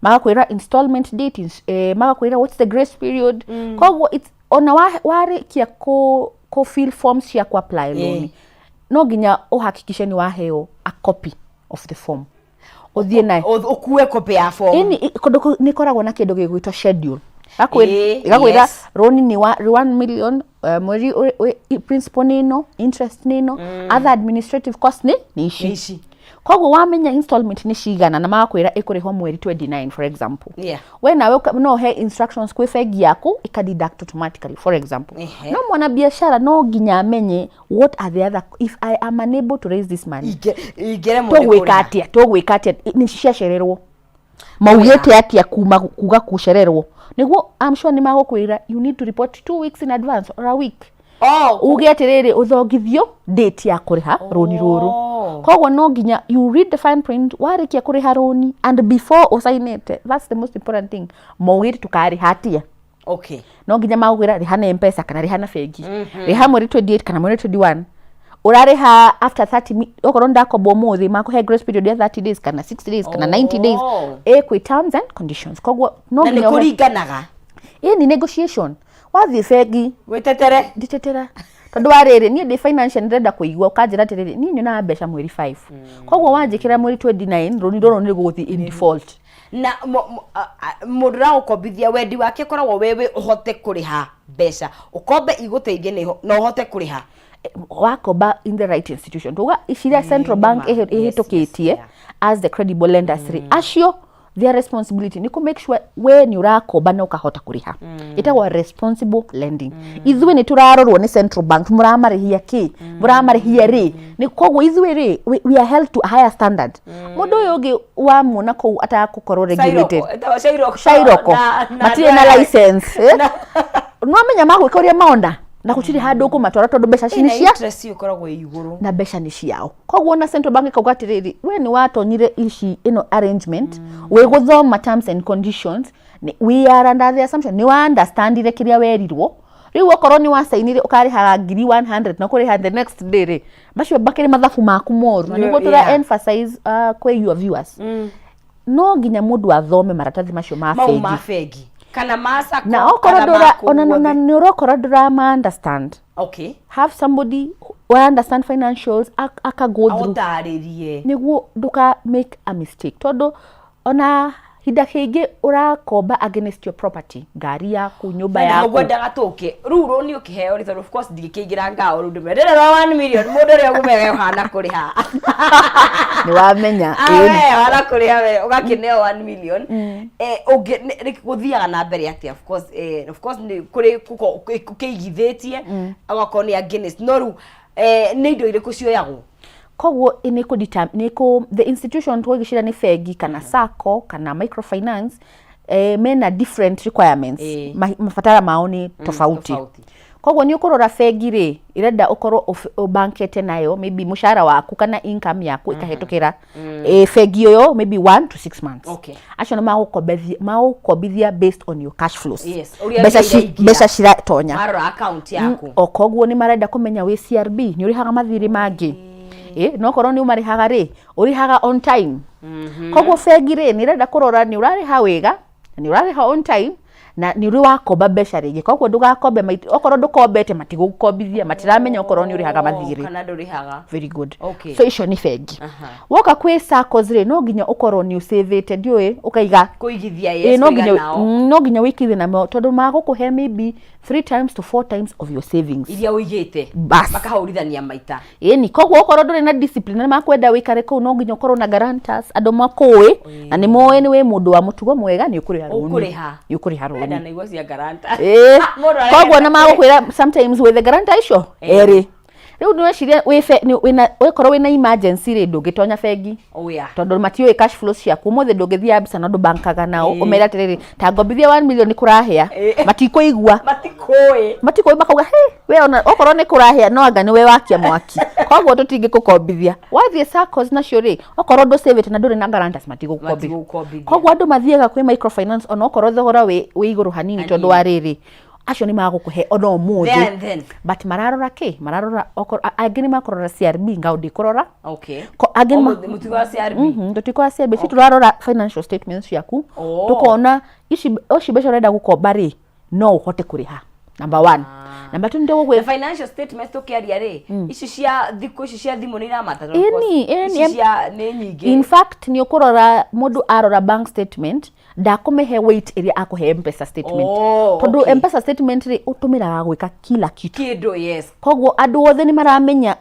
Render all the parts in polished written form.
Magakwĩra installment date, magakwĩra what's the grace period. Koguo ona warĩkia kũ fill forms cia ku apply loan, no nginya ũhakikishe nĩ waheo a copy of the form ũthiĩ nayo. Ũkue copy ya form. Ĩni, kũndũ kũu nĩ ĩkoragwo na kĩndũ gĩgwĩtwo schedule. Ĩgakwĩra loan nĩ wa 1 million, mweri principal nĩ ĩno, interest nĩ ĩno, other administrative cost nĩ ici. Nĩ ici. Koguo wamenya installment nĩ cigana na magakwĩra ĩkũrĩhwo mweri 29, for example, we nawe no ũhe instructions kwĩ bengi yaku ĩka deduct automatically, for example. No mwana biashara no nginya amenye what are the other, if I am unable to raise this money, Ingĩremwo nĩ tũgwĩka kũrĩha. atĩa? Tũgwĩka atĩa? Nĩ ciacererwo, maugĩte atĩa kuma kuga gũcererwo? Nĩguo I'm sure nĩ magũkwĩra you need to report 2 weeks in advance or a week. Uge atĩrĩrĩ, ũthongithio date ya kũrĩha rũni rũrũ. Koguo no nginya you read the fine print warĩkia kũrĩha rũni and before ũcainĩte. That's the most important thing. Maugĩte tũkarĩha atĩa? No nginya magũkwĩra rĩha na Mpesa kana rĩha na bengi, rĩha mweri 28 kana mweri 21, ũrarĩha after 30 okorwo ndakomba ũmũthĩ, makũhe grace period ya 30 days kana 60 days kana 90 days. Ĩ kwĩ terms and conditions, koguo no Na nĩ nginya kũringanaga. Ĩ ni negotiation wathiĩ bengi. Wĩtetere. Nditetera, tondũ wa rĩrĩ, niĩ ndĩ financial, ndĩrenda kũigua ũkanjĩra atĩrĩrĩ, niĩ nyonaga mbeca mweri 5, koguo wanjĩkĩra mweri 29, rũni rũrũ nĩ rũgũthiĩ in default. Na mũndũ ũragũkombithia, wendi wake ũkoragwo wewe ũhote kũrĩha mbeca, ũkombe igũteithie na ũhote kũrĩha. Wakomba in the right institution, tuga ciria central bank ĩhĩtũkĩtie as the credible lenders rĩ, acio their responsibility nĩ kũ make sure we nĩ ũrakomba na ũkahota kũrĩha. Ĩtagwo responsible lending. Ithuĩ nĩ tũrarorwo nĩ central bank, mũramarĩhia kĩ, mũramarĩhia rĩ? Nĩ koguo ithuĩ rĩ, we are held to a higher standard. Mũndũ ũyũ ũngĩ wamuona kũu atagũkorwo regulated. Shairoko. Shairoko. Na matirĩ na license, eh? Nwamenya magwĩka ũrĩa maona na gũtirĩ handũ ũkũmatwara tondũ mbeca ci nĩ na cia interest ĩkoragwo ĩ igũrũ. Na mbeca nĩ ciao. Koguo na central bank ĩkauga atĩrĩrĩ, we nĩ watonyire ici ĩno arrangement, wĩ gũthoma terms and conditions, we are under the assumption nĩ wa understandire kĩrĩa werirwo. Rĩu okorwo nĩ wacainire ũkarĩhaga ngiri 100 na ũkũrĩha the next day rĩ, macio makĩrĩ mathabu maku moru. Na nĩguo tũra emphasize kwĩ your viewers, no nginya mũndũ athome maratathi macio ma mau bengi. Ma bengi kana ma sacco. Na okorwo kana ma ndũra kũu ona na guothe. nĩ ũrokora ndũrama understand, have somebody who understand financials aka go through agũtarĩrie nĩguo ndũka make a mistake, tondũ ona hinda kĩngĩ ũrakomba against your property, ngari yaku, nyũmba na yaku. Ngwendaga tũke rĩu rũni ũkĩheo rĩ, tondũ of course ndingĩkĩingĩra ngao rĩu ndĩmere ndĩrera 1 million, mũndũ ũrĩa ũgũmera ũhana kũrĩha. Nĩ wamenya. Ah, ĩĩ. we ũhana kũrĩha, we ũgakĩneo 1 million, gũthiaga na mbere atĩa? Of course, of course nĩ kũrĩ kũigithĩtie agakorwo nĩ against, no rĩu nĩ indo irĩkũ cioyagwo? Koguo nĩ kũ nĩ kũ the institution twagĩcira nĩ bengi kana sacco kana microfinance, mena different requirements. Mabatara mao nĩ tofauti. Tofauti. Koguo nĩ ũkũrora bengi rĩ, ĩrenda ũkorwo ũbankete nayo, maybe mũcara waku kana income yaku ĩkahĩtũkĩra bengi ĩyo maybe 1 to 6 months. Acio nĩ magũkombithia based on your cash flows. Ũrĩa mbeca mbia iraingĩra. Mbeca ciratonya. Marora account yaku. O koguo nĩ marenda kũmenya wĩ CRB, nĩ ũrĩhaga mathirĩ mangĩ, no korwo nĩ ũmarĩhaga rĩ, ũrĩhaga on time. Koguo bengi rĩ, nĩ ĩrenda kũrora nĩ ũrarĩha wega na nĩ ũrarĩha on time na nĩ ũrĩ wakomba mbeca rĩngĩ. Koguo ndũgakombe okorwo ndũkombete, matigũgũkombithia, matiramenya okorwo nĩ ũrĩhaga mathirĩ kana ndũrĩhaga. Very good. So icio nĩ bengi. Woka kwĩ SACCOs rĩ, no nginya ũkorwo nĩ ũcĩvĩte, ndiũĩ, ũkaiga. Kũigithia. No kũiga nginya nao. No nginya wĩkithie namo tondũ magũkũhe maybe three times to four times of your savings iria ũigĩte. Bas. Makahũrithania maita. Ĩni, koguo okorwo ndũrĩ na discipline na makwenda wĩikare kũu, no nginya ũkorwo na guarantors, andũ makũĩ na nĩ moĩ nĩ wĩ mũndũ wa mũtugo mwega, nĩ ũkũrĩha rũni. Ũkũrĩha. Nĩ ũkũrĩha Wenda rũni. na igua cia guarantor. Mũndũ arenda Koguo na magũkwĩra sometimes with the guarantor icio erĩ. Rĩu nĩ weciria wĩkorwo wĩna emergency rĩ, ndũngĩtonya bengi tondũ matiũĩ cash flows ciaku. Ũmũthĩ ndũngĩthiĩ Absa na ndũbankaga nao, ũmere atĩrĩrĩ, ta ngombithia 1 million nĩ kũrahĩa. Matikũigua. Matikũĩ. Matikũĩ, makauga he we ona okorwo nĩ kũrahĩa, no anga nĩ we wakia mwaki, koguo tũtingĩkũkombithia. Wathiĩ SACCOs nacio rĩ, okorwo ndũcĩvĩte na ndũrĩ na guarantors, matigũgũkombithia. Matigũkombithia. Koguo andũ mathiaga kwĩ microfinance ona okorwo thogora wĩ igũrũ hanini, tondũ wa rĩrĩ, Acio nĩ magũkũhe ona ũmũthĩ. There and then. But mararora kĩ? Mararora angĩ nĩ makũrora CRB, ngao ndikũrora. Angĩ Mũtigo wa CRB. Tũtikora CRB, ci tũrarora financial statements ciaku. Tũkona ici ici mbeca ũrenda gũkomba rĩ, no ũhote kũrĩha, number one. Number two, nĩ The financial statements tũkĩaria rĩ, ici cia thikũ ici cia thimũ nĩ iramata? Ĩni, ĩni. Ici cia nĩ nyingĩ. In fact, nĩ ũkũrora mũndũ arora bank statement ndakũmĩhe weight ĩrĩa akũhe Mpesa statement, tondũ Mpesa statement rĩ, ũtũmĩraga gwĩka kila kitu. Kĩndũ, yes. Koguo andũ othe nĩ maramenya,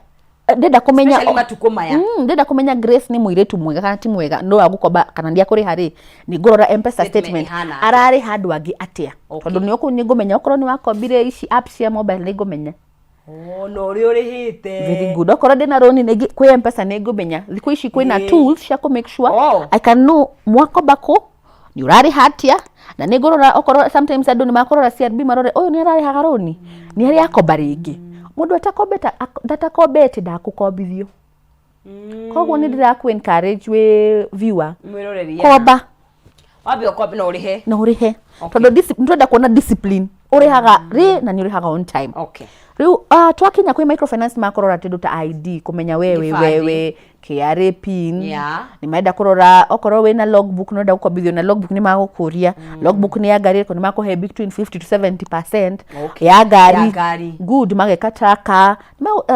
ndĩrenda kũmenya Especially matukũ maya. Ndĩrenda kũmenya Grace nĩ mũirĩtu mwega kana ti mwega, no agũkomba kana nĩ akũrĩha rĩ, nĩ ngũrora Mpesa Statement statement ĩhana atĩa. Ararĩha andũ angĩ atĩa? Tondũ nĩ ngũmenya okorwo nĩ wakombire ici apps cia mobile, nĩ ngũmenya. Oh, na ũrĩa ũrĩhĩte. Very good. Okorwo ndĩna rũni kwĩ Mpesa, nĩ ngũmenya. Thikũ ici kwĩna tools cia kũ make sure I can know mwakomba kũ, nĩ ũrarĩha atĩa, na nĩ ngũrora okorwo sometimes andũ nĩ makũrora CRB marore ũyũ nĩ ararĩhaga rũni, nĩ arĩ akomba rĩngĩ. Mũndũ atakombete, ndatakombete, ndakũkombithio. Koguo nĩ ndĩrakũ encourage wĩ viewer, Mwĩroreri ya. Komba. Wambe ũkombe na ũrĩhe. Na ũrĩhe, tondũ nĩtũrenda kuona discipline, ũrĩhaga rĩ na nĩ ũrĩhaga on time. Rĩu twakinya kwĩ microfinance, makũrora tũndũ ta ID, kũmenya we wĩ Gĩbandĩ. Wewe, KRA PIN. Nĩ marenda kũrora okorwo wĩna logbook, nĩ ũrenda gũkombithio na logbook, nĩ magũkũria logbook nĩ ya ngari ĩrĩkũ. Nĩ makũhe between 50 to 70% ya ngari. Ya ngari. Good. Mageka tracker,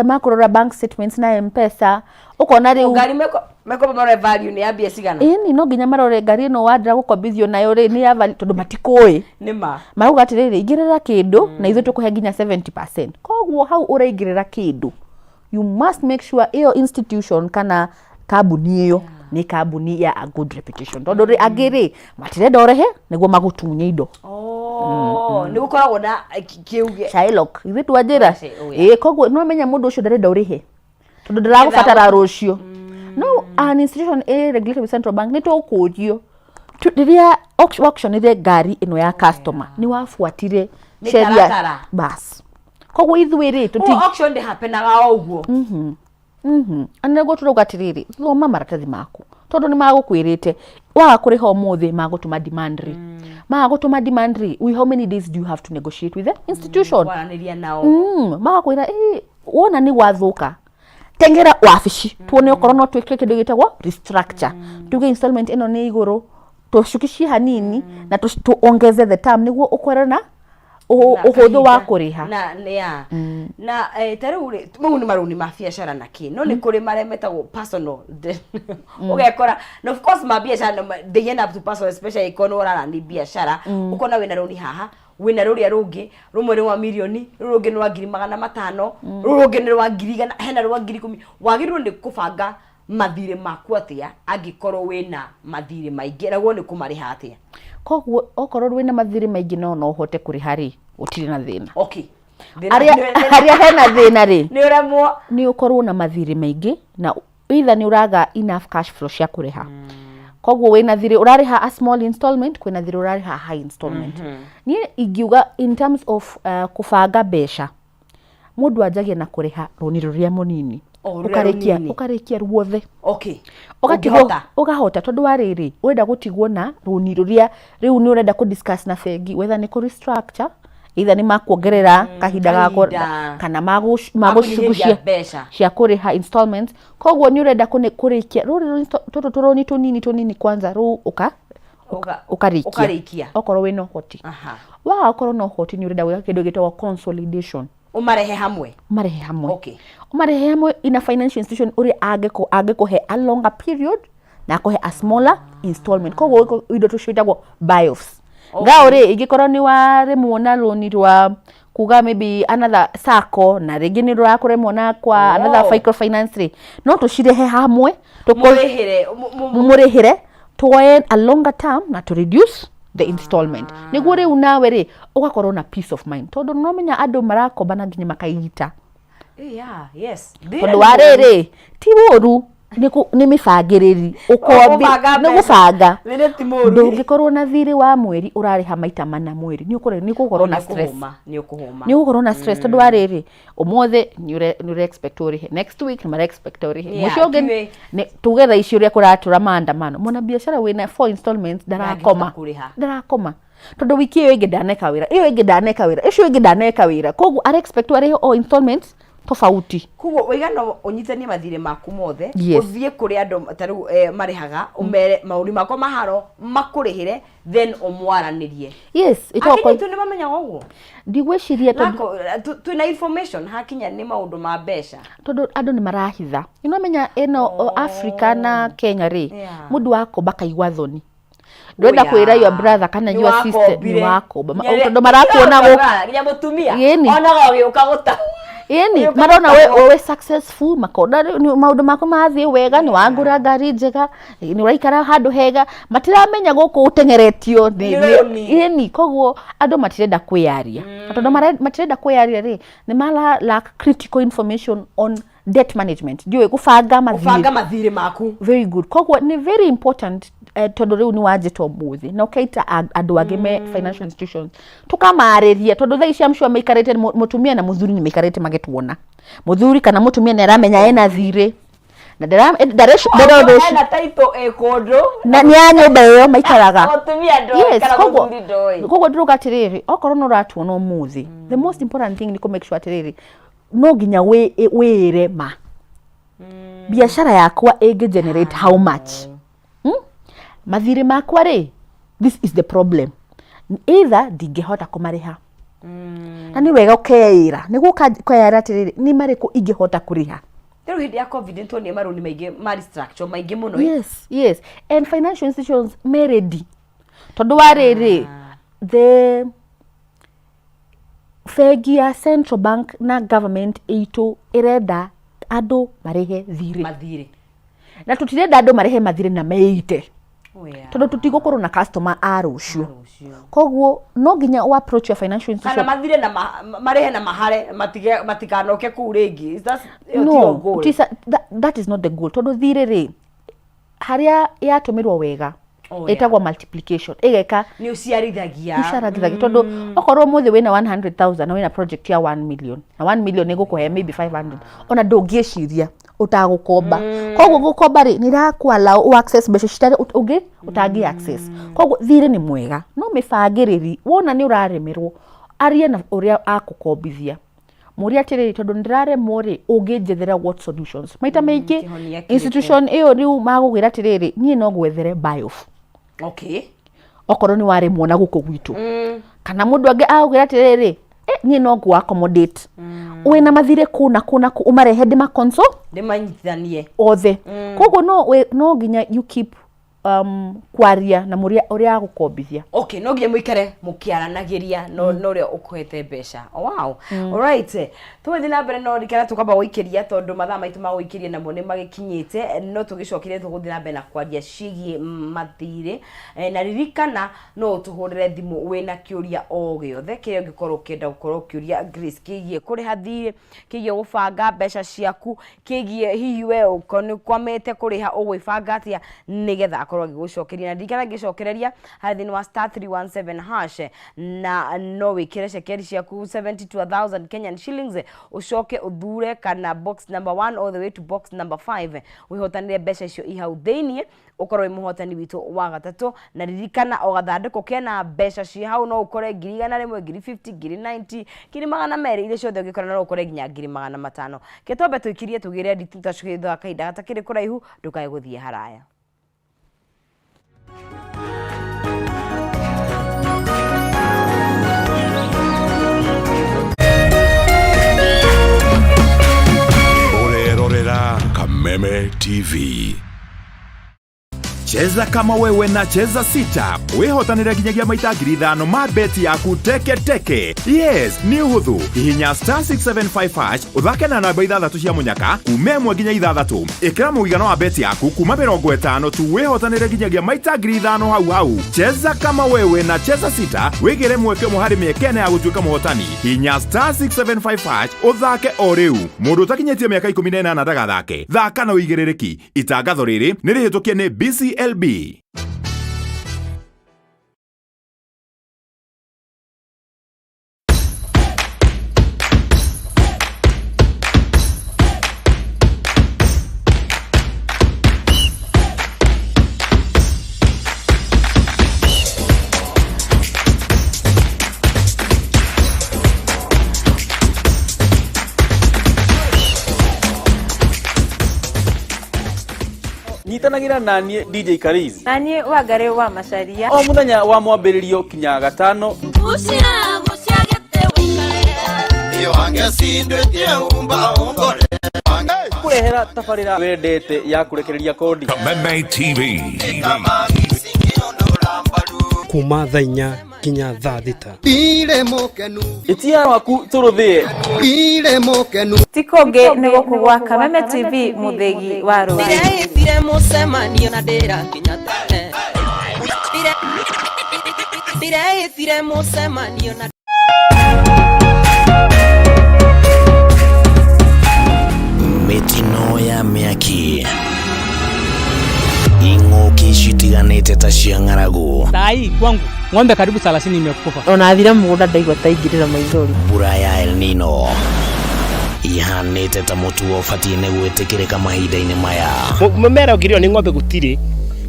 makũrora bank statements na Mpesa, ũkona rĩu Ngari mekomba marore value nĩ ya mbia cigana. Ĩni, no nginya marore ngari ĩno wandĩra gũkombithio nayo rĩ, nĩ ya value, tondũ matikũĩ. Nĩ ma. Marauga atĩrĩrĩ, ingĩrĩra kĩndũ na ithuĩ tũkũhe nginya 70%. Koguo hau ũraingĩrĩra kĩndũ, you must make sure ĩyo institution kana kambuni ĩyo nĩ kambuni ya a good reputation, tondũ rĩ, angĩ rĩ, matirenda ũrehe nĩguo magũtunye indo. Oh, nĩ gũkoragwo na kĩu Shylock, ithuĩ twanjĩra. Oh, yeah. Ĩĩ, koguo nĩ wamenya mũndũ ũcio ndarenda ũrĩhe tondũ ndaragũbatara rũciũ. No an institution ĩ regulated with central bank, nĩ tũkũrio rĩrĩa auctionire ngari ĩno ya customer, nĩ wabuatire sheria? Mĩtaratara. Bas, koguo ithuĩ rĩ, tũti Ũguo auction ndĩhapenaga o ũguo. Na nĩguo tũrauga atĩrĩrĩ, thoma maratathi maku, tondũ nĩ magũkwĩrĩte waga kũrĩha ũmũthĩ, magũtũma demand rĩ, maga gũtũma demand rĩ, how many days do you have to negotiate with the institution? Kwaranĩria nao. Magakwĩra, "Ĩ, wona nĩ gwathũka, tengera wabici tuone okorwo no twĩke kĩndũ gĩtagwo restructure, tuge installment ĩno nĩ igũrũ, tũcukicie hanini na tuongeze the term nĩguo ũkorwo na Na ũhũthũ wa kahinda. kũrĩha." Na ya na ta rĩu rĩ, mau nĩ marũni ma biacara na kĩ, no nĩ kũrĩ marĩa metagwo personal debt. Ũgekora na of course ma biacara they end up to personal, especially ĩkorwo nĩ ũrarani biacara, ũkona wĩna rũni haha, wĩna rũrĩa rũngĩ, rũmwe nĩ rwa mirioni, rũrũ rũngĩ nĩ rwa 500,000, rũrũ rũngĩ nĩ rwa 100,000, hena rwa 10,000. Wagĩrĩirwo nĩ kũbanga mathirĩ maku atĩa angĩkorwo wĩna mathirĩ maingĩ, naguo nĩ kũmarĩha atĩa? Koguo okorwo wĩna mathirĩ maingĩ no ũhote kũrĩha rĩ, gũtirĩ na thĩna. Thĩna- Harĩa hena thĩna rĩ, nĩ ũremwo. Nĩ ũkorwo na mathirĩ maingĩ na either nĩ ũraga enough cash flow cia kũrĩha, koguo wĩna thirĩ ũrarĩha a small installment, kwĩna thirĩ ũrarĩha a high installment. Niĩ ingiuga in terms of kũbanga mbeca, mũndũ anjagia na kũrĩha rũni rũrĩa mũnini. O, rũrĩa Ũkarĩkia rũnini. ũkarĩkia ruothe. Ũgatigwo Ũngĩhota. Ũkahota, tondũ wa rĩrĩ, ũrenda gũtigwo na rũni rũrĩa rĩu nĩ ũrenda kũ discuss na bengi whether nĩ kũ restructure, either nĩ makuongerera kahinda ga Kahinda. kana Makũnyihĩria magũcugucia mbeca. Cia kũrĩha installments. Koguo nĩ ũrenda kũrĩkia rũrĩ tũtũ tũrũni tũnini tũnini kwanza, rũu ũkarĩkia. Ũkarĩkia. Okorwo wĩna ũhoti. Waga ũkorwo na ũhoti, nĩ ũrenda gwĩka kĩndũ gĩtagwo consolidation. Ũmarehe hamwe. Ũmarehe hamwe. Ũmarehe hamwe in a financial institution ũrĩa angĩkũhe a longer period na akũhe a smaller installment. Koguo indo tũcio itagwo buy-offs. Ngao rĩ, ingĩkorwo nĩ waremwo na rũni rwa kuga maybe another sacco, na rĩngĩ nĩ rũrakũremwo na kwa another microfinance rĩ, no tũcirehe hamwe Mũrĩhĩre mũrĩhĩre, tuoe a longer term na to reduce the installment, nĩguo rĩu nawe rĩ, ũgakorwo na peace of mind, tondũ nĩũramenya andũ marakomba na nginya makaigita. Yeah, yes. Tondũ wa rĩrĩ, ti ũru. Nĩ mĩbangĩrĩri ũkombi Ũgũbanga nĩ mbeca. gũbanga. Thirĩ ti mũru. Ndũngĩkorwo na thirĩ wa mweri ũrarĩha maita mana mweri, nĩ ũgũkorwo na stress. Nĩ ũkũhũma. Nĩ ũgũkorwo na stress tondũ wa rĩrĩ, ũmũthĩ nĩ ũre expect ũrĩhe, next week nĩ mara expect ũrĩhe, Yeah, mũico ũngĩ kiuĩ. nĩ tuge thaa ici ũrĩa kũratũra maandamano, mwana biacara wĩna four installments ndarakoma. Ndangĩhota kũrĩha. Ndarakoma tondũ wiki ĩyo ĩngĩ ndaneka wĩra, ĩyo ĩngĩ ndaneka wĩra, ĩcio ĩngĩ ndaneka wĩra, koguo ara expect arĩhe o installments tofauti. Koguo ũigana ũnyitanie mathirĩ maku mothe, Yes. ũthiĩ kũrĩ andũ ta rĩu marĩhaga, ũmere maũri makwa maharo makũrĩhĩre, then ũmwaranĩrie. Yes. Akenya ĩtoko itũ nĩ mamenyaga ũguo? Ndigwĩciria tondũ Nako, twĩna information hakinya nĩ maũndũ ma mbeca. Tondũ andũ nĩ marahitha, ũramenya ĩno oh, Africa na Kenya rĩ, mũndũ wakomba kaigua thoni, ndwenda kwĩra your brother kana Nĩ your sister wakombire. nĩ wakomba. Nyere- Tondũ marakuona gũ Nginya mũtumia Ĩni. onaga ũgĩũka gũta Ĩni Ũgĩũka marona we gũtahwo. we successful, makona rĩu maũndũ maku mathiĩ wega, nĩ wagũra ngari njega, nĩ ũraikara handũ hega, matiramenya gũkũ ũteng'eretio Nĩ rũni. Ĩni, koguo andũ matirenda kwĩyaria. Na tondũ matirenda kwĩyaria rĩ, nĩ mara lack critical information on debt management, ndiũĩ gũbanga mathirĩ. Banga mathirĩ maku. Very good. Koguo nĩ very important, tondũ rĩu nĩ wanjĩta ũmũthĩ na ũkaita andũ angĩ me financial institutions, tũkamarĩria, tondũ thaa ici I'm sure maikarĩte, mũtumia na mũthuri nĩ maikarĩte magĩtuona. Mũthuri kana mũtumia nĩ aramenya ena thirĩ na ndara ũndũ ũcio. Ena title ĩ kũndũ. Na nĩ ya nyũmba ĩyo maikaraga. Mũtumia ndoĩ Yes, kana koguo mũthuri ndoĩ. Koguo ndĩrauga atĩrĩrĩ, okorwo nĩ ũratuona ũmũthĩ, the most important thing nĩ kũ make sure atĩrĩrĩ, no nginya wĩĩre ma biacara yakwa ĩngĩ generate how much, Mathirĩ makwa rĩ, this is the problem, either ndingĩhota kũmarĩha, na nĩ wega ũkeĩra, nĩguo ũkeĩra atĩrĩrĩ, nĩ marĩkũ ingĩhota kũrĩha. Rĩu hĩndĩ ya COVID nĩ tuonire marũni maingĩ ma restructure maingĩ mũno ĩ. Yes, and financial institutions me ready, tondũ wa rĩrĩ, the bengi ya central bank na government itũ ĩrenda andũ marĩhe thirĩ. Mathirĩ. Na tũtirenda andũ marĩhe mathirĩ na meite, Oh, yeah. tondũ tũtigũkorwo na customer a rũciũ. Rũciũ. Koguo no nginya ũ approach your financial Kana institution. mathire na marĩhe na mahare matikanoke kũu rĩngĩ. Is that ĩyo tiyo No, goal? That is not the goal, tondũ thirĩ rĩ, harĩa yatũmĩrwo wega, Oh, yeah. ĩtagwo multiplication, ĩgeka Nĩ ũciarithagia. Ũcaratithagia, tondũ okorwo ũmũthĩ wĩna 100,000 na wĩna project ya 1 million, na 1 million nĩ gũkũhe maybe 500, ona ndũngĩciria ũtagũkomba. Koguo gũkomba rĩ, nĩ ĩrakũ allow ũ access mbeca citarĩ ũngĩ ũtangĩ access. Koguo thirĩ nĩ mwega, no mĩbangĩrĩri, wona nĩ ũraremerwo, arie na ũrĩa akũkombithia, mũrie atĩrĩrĩ, tondũ nĩndĩraremwo rĩ, ũngĩnjethera what solutions? Maita maingĩ Kĩhonia kĩrĩkũ? Institution ĩyo rĩu magũkwĩra atĩrĩrĩ, niĩ no gwethere buy off okorwo nĩ waremwo na gũkũ gwitũ, kana mũndũ angĩ agũkwĩra atĩrĩrĩ, niĩ no ngũ accommodate, wĩna mathirĩ kũ na kũ na kũ, ũmarehe ndĩma console Ndĩmanyitithanie. Othe. Koguo no nginya you keep kwaria na mũrĩa ũrĩa agũkombithia. Okay, no nginya mũikare mũkĩaranagĩria no ũrĩa ũkũhete mbeca. Oh, wow. Alright, tũgĩthiĩ na mbere, no rikana tũkamba gũikĩria tondũ mathaa maitũ ma gũikĩria namo nĩ magĩkinyĩte, no tũgĩcokire tũgũthiĩ na mbere na kwaria ciĩgiĩ mathirĩ. Na ririkana no ũtũhũrĩre thimũ wĩna kĩũria o gĩothe kĩrĩa ũngĩkorwo ũkĩenda gũkorwo ũkĩũria Grace kĩgiĩ kũrĩha thirĩ, kĩgiĩ gũbanga mbeca ciaku, kĩgiĩ hihi we ũkorwo nĩ ũkwamĩte kũrĩha ũgwĩbanga atĩa, nĩgetha akorwo agĩgũcokeria. Na ndirikana ngĩcokereria harĩ thĩinĩ wa star 317 hash, na no wĩkĩre cekeri ciaku 70 to 1000 Kenyan shillings, ũcoke ũthure kana box number 1 all the way to box number 5, wĩhotanĩre mbeca icio i hau thĩiniĩ, ũkorwo wĩ mũhotani witũ wa gatatũ. Na ririkana o gathandũkũ kena mbeca ciĩ hau, no ũkore 100,000, 50,000, 90,000, 200,000, iria ciothe ũngĩkora, no ũkore nginya 500,000. Ke twambe tũikirie tũgĩre nditi, tũtacũgĩthwa kahinda gatakĩrĩ kũraihu. Ndũkae gũthiĩ haraya. Ũrerorera Kameme TV. Cheza kama wewe na Cheza Sita wĩhotanĩre nginyagia maita 5,000 ma beti yaku teke teke. Yes, nĩ ũhũthũ. Hihinya star 675 hash ũthake na namba ithathatũ cia mũnyaka kuma 1 nginya 6. Ĩkĩra mũigana wa beti yaku kuma 50 tu wĩhotanĩre nginyagia maita 5,000 hau hau. Cheza kama wewe na Cheza Sita wĩgĩre mweke ũmwe harĩ mĩeke ĩna ya gũtuĩka mũhotani. Hihinya star 675 hash ũthake o rĩu. Mũndũ ũtakinyĩtie mĩaka 18 ndagathake. Thaka na ũigĩrĩrĩki. Itangatho rĩrĩ nĩ rĩhĩtũkie nĩ BCLB. Nyitanagĩra na niĩ DJ Karizi Na niĩ Wangarĩ wa Macaria o mũthenya wa mwambĩrĩrio kinya gatano. Kũrehera tabarĩra wendete ya kũrekereria kodi. Kameme TV. Kuma thaa 4 nginya thaa 6. Ĩtia waku tũrũthĩe. Ti kũngĩ nĩ gũkũ gwa Kameme TV, mũthĩgi wa rũrĩrĩ. Ndĩreĩtire mũcemanio na ndĩrakinya tene. Ndĩreĩtire mũcemanio na Mĩtino ya mĩaki, ing'ũki citiganĩte ta cia ng'aragu. Sai kwangu ng'ombe karibu 30 imekufa. Ona thira mũgũnda ndaigua ta ingĩrĩra maithori. Mbura ya El Nino ihanĩte ta mũtugo ũbatiĩ nĩ gwĩtĩkĩrĩka mahinda-inĩ maya. Mũmera ũngĩrĩo nĩ ng'ombe gũtirĩ,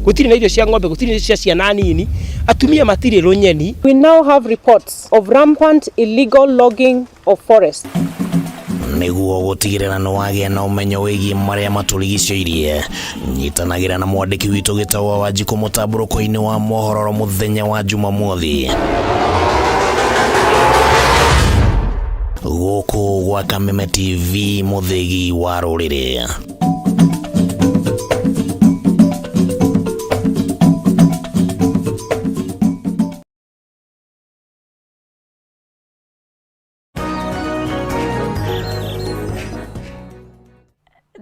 gũtirĩ na irio cia ng'ombe, gũtirĩ cia ciana nini, atumia matirĩ rũnyeni. We now have reports of rampant illegal logging of forests. Nĩguo gũtigĩrĩra nĩ wagĩa na ũmenyo wĩgiĩ marĩa matũrigicĩirie, nyitanagĩra na mwandĩki witũ Gĩtaũ wa Wanjikũ mũtambũrũko-inĩ wa mohoro mũthenya wa Jumamothi gũkũ gwa Kameme TV, mũthĩgi wa rũrĩrĩ.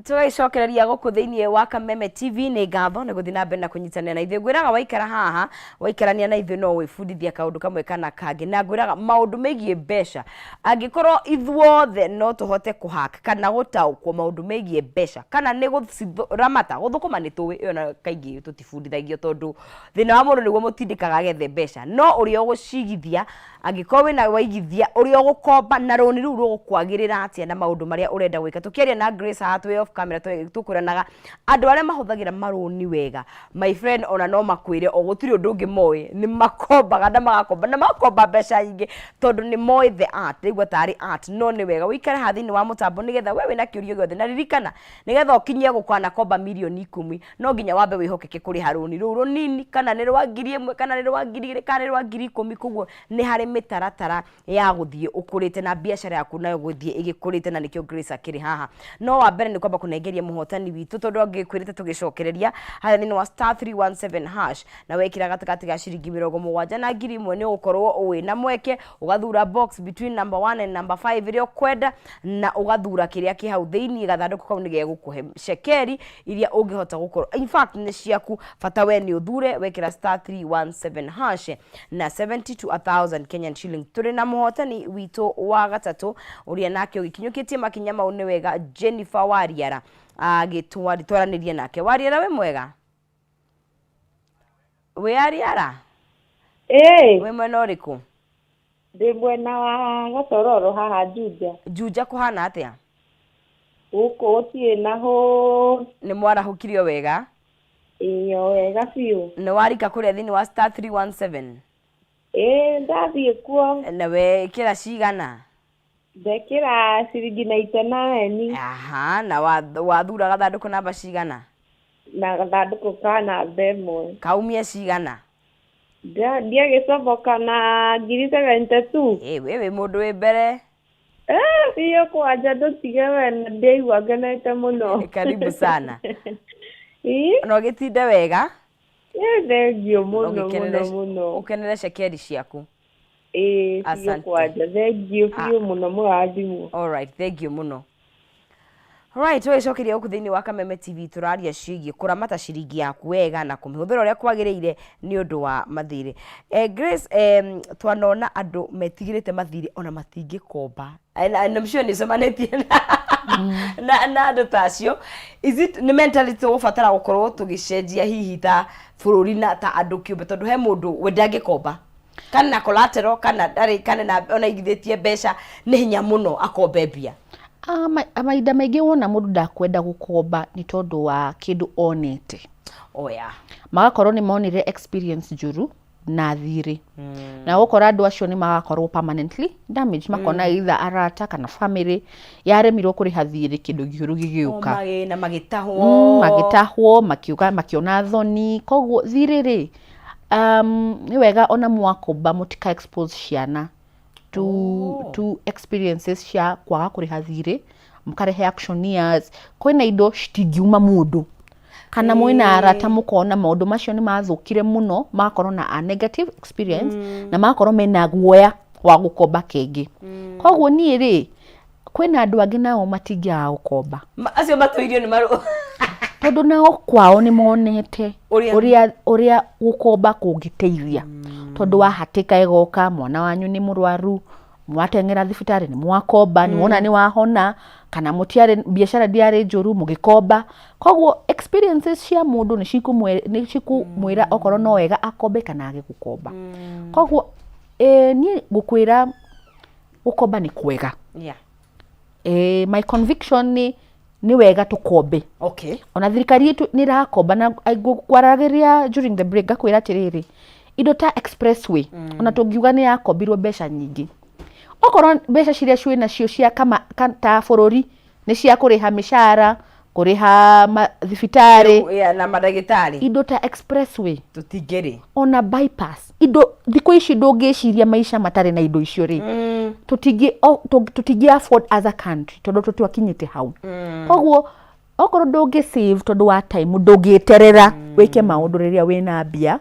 Tũgagĩcokereria gũkũ thĩinĩ wa Kameme TV. Nĩ ngatho nĩ gũthiĩ na mbere na kũnyitanĩra na ithuĩ. Ngwĩraga waikara haha, waikarania na ithuĩ, no wĩbundithia kaũndũ kamwe kana kangĩ, na ngwĩraga maũndũ megiĩ mbeca, angĩkorwo ithuothe no tũhote kũhack kana gũtaũkwo maũndũ megiĩ mbeca kana nĩ gũciramata gũthũkũma, nĩ tũĩ ĩyo na kaingĩ tũtibundithagio, tondũ thĩna wa mũndũ nĩguo mũtindĩkaga agethe mbeca, no ũrĩa ũgũcigithia, angĩkorwo wĩna waigithia, ũrĩa ũgũkomba na rũni rũu rũgũkwagĩrĩra atĩa na maũndũ marĩa ũrenda gwĩka. Tũkĩaria na Grace haha twĩ off camera, tũkwĩranaga andũ arĩa mahũthagĩra marũni wega, my friend, ona no makwĩre o gũtirĩ ũndũ ũngĩ moĩ, nĩ makombaga na magakomba na magakomba mbeca nyingĩ tondũ nĩ moĩ the art. Rĩu tarĩ art, no nĩ wega ũikare haha thĩinĩ wa mũtambo nĩgetha we wĩna kĩũria gĩothe. Na ririkana, nĩgetha ũkinyie gũkanakomba mirioni 10, no nginya wambe wĩhokeke kũrĩha rũni rũu rũnini, kana nĩ rwa 1,000, kana nĩ rwa 2,000, kana nĩ rwa 10,000. Koguo nĩ harĩ mĩtaratara ya gũthiĩ ũkũrĩte na biacara yaku nayo gũthiĩ ĩgĩkũrĩte, na nĩkĩo Grace akĩrĩ haha. No wa mbere nĩ kwamba kũnengeria mũhotani witũ, tondũ angĩkwĩrĩte tũgĩcokereria harĩa thĩinĩ wa star 317 hash na wekĩra gatagatĩ ga ciringi 70 na 1,000, nĩ ũgũkorwo wĩna mweke ũgathura box between number 1 and number 5 ĩrĩa ũkwenda, na ũgathura kĩrĩa kĩ hau thĩinĩ. Gathandũkũ kau nĩ gegũkũhe cekeri iria ũngĩhota gũkorwo in fact nĩ ciaku, bata we nĩ ũthure. Wekĩra star 317 hash na 70 to 1000 Kenyan shilling. Tũrĩ na mũhotani witũ wa gatatũ ũrĩa nake ũgĩkinyũkĩtie makinya mau nĩ wega, Jennifer Wariara, agĩtwaranĩria nake. Wariara, wĩ mwega? Wĩ Ariara? Ĩĩ. Wĩ mwena ũrĩkũ? Ndĩ mwena wa Gatororo haha Juja. Juja kũhana atĩa? Gũkũ gũtirĩ na hũ. Nĩ mwarahũkirio wega? Ĩĩ, o wega biũ. Nĩ warika kũrĩa thĩinĩ wa star 317? Ĩĩ, ndathiĩ kuo. Na wekĩra cigana? Ndekĩra ciringi 99. Aha, na wathura gathandũkũ namba cigana? Na gathandũkũ ka namba 1. Kaumia cigana? Ndiagĩcomoka na 72,000. Ĩ, wĩ wĩ mũndũ wĩ mbere. Eh, biũ kwanja, ndũtige we, na ndĩigua ngenete mũno. Karibu sana. Ĩ. Na ũgĩtinde wega. Ĩ, thengiũ mũno mũno Ũgĩkenere- mũno. Ũkenere cekeri ciaku. Ĩĩ, biũ Asante. kwanja. Thengiũ biũ mũno mũrathimwo. All right, thank you mũno. Right, tũgĩcokeria gũkũ thĩinĩ wa Kameme TV tũraria ciĩgiĩ kũramata ciringi yaku wega na kũmĩhũthĩra ũrĩa kwagĩrĩire nĩ ũndũ wa mathirĩ. Eh, Grace, eh, twanona andũ metigĩrĩte mathirĩ ona matingĩkomba. And, and I'm sure nĩũcemanĩtie na andũ ta acio. Is it nĩ mentality tũgũbatara gũkorwo tũgĩcenjia hihi ta bũrũri na ta andũ kĩũmbe tondũ he mũndũ we ndangĩkomba kana collateral kana ndarĩ kana na ona aigithĩtie mbeca nĩ hinya mũno akombe mbia. Ah, mahinda maingĩ wona mũndũ ndakwenda gũkomba nĩ tondũ wa kĩndũ onete. Oh yeah. Magakorwo nĩ monire experience njũru na thirĩ. Na ũgũkora andũ acio nĩ magakorwo permanently damaged, makona either arata kana family yaremirwo kũrĩha thirĩ kĩndũ kĩũru gĩgĩũka. Oh, na magĩtahwo. Magĩtahwo, makiuga makĩona thoni. Koguo thirĩ rĩ, nĩ wega ona mwakomba mũtika expose ciana to experiences cia kwaga kũrĩha thirĩ, mũkarehe auctioneers. Kwĩna indo citingiuma mũndũ. Kana mwĩna arata mũkona maũndũ macio nĩ mathũkire mũno, magakorwo na a negative experience na magakorwo mena guoya wa gũkomba kĩngĩ. Koguo niĩ rĩ, kwĩna andũ angĩ nao matingĩaga gũkomba. Acio matũirio nĩ marũ. Tondũ nao kwao nĩ monete ũrĩa gũkomba kũngĩteithia. Tondũ wa hatĩka ĩgoka, mwana wanyu nĩ mũrwaru, mwateng'era thibitarĩ nĩ mwakomba, nĩ wona nĩ wahona, kana mũtiarĩ biacara ndĩarĩ njũru mũgĩkomba. Koguo experiences cia mũndũ nĩ cikũmwĩra okorwo no wega akombe kana age gũkomba. Koguo niĩ ngũkwĩra gũkomba nĩ kwega. My conviction nĩ wega tũkombe. Ona thirikari itũ nĩ ĩrakomba na ngũkwaragĩria during the break ngakwĩra atĩrĩrĩ, indo ta expressway, ona tũngiuga nĩ yakombirwo mbeca nyingĩ. Okorwo mbeca ciria ciĩ nacio cia kama, ta bũrũri nĩ cia kũrĩha mĩcara, kũrĩha thibitarĩ, Yeah, na mandagĩtarĩ. Indo ta expressway tũtingĩrĩ. Ona bypass. Indo thikũ ici ndũngĩciria maica matarĩ na indo icio rĩ. Tũtingĩ afford as a country tondũ tũtwakinyĩte hau. Koguo okorwo ndũngĩ save tondũ wa time, ndũngĩeterera wĩke maũndũ rĩrĩa wĩna mbia,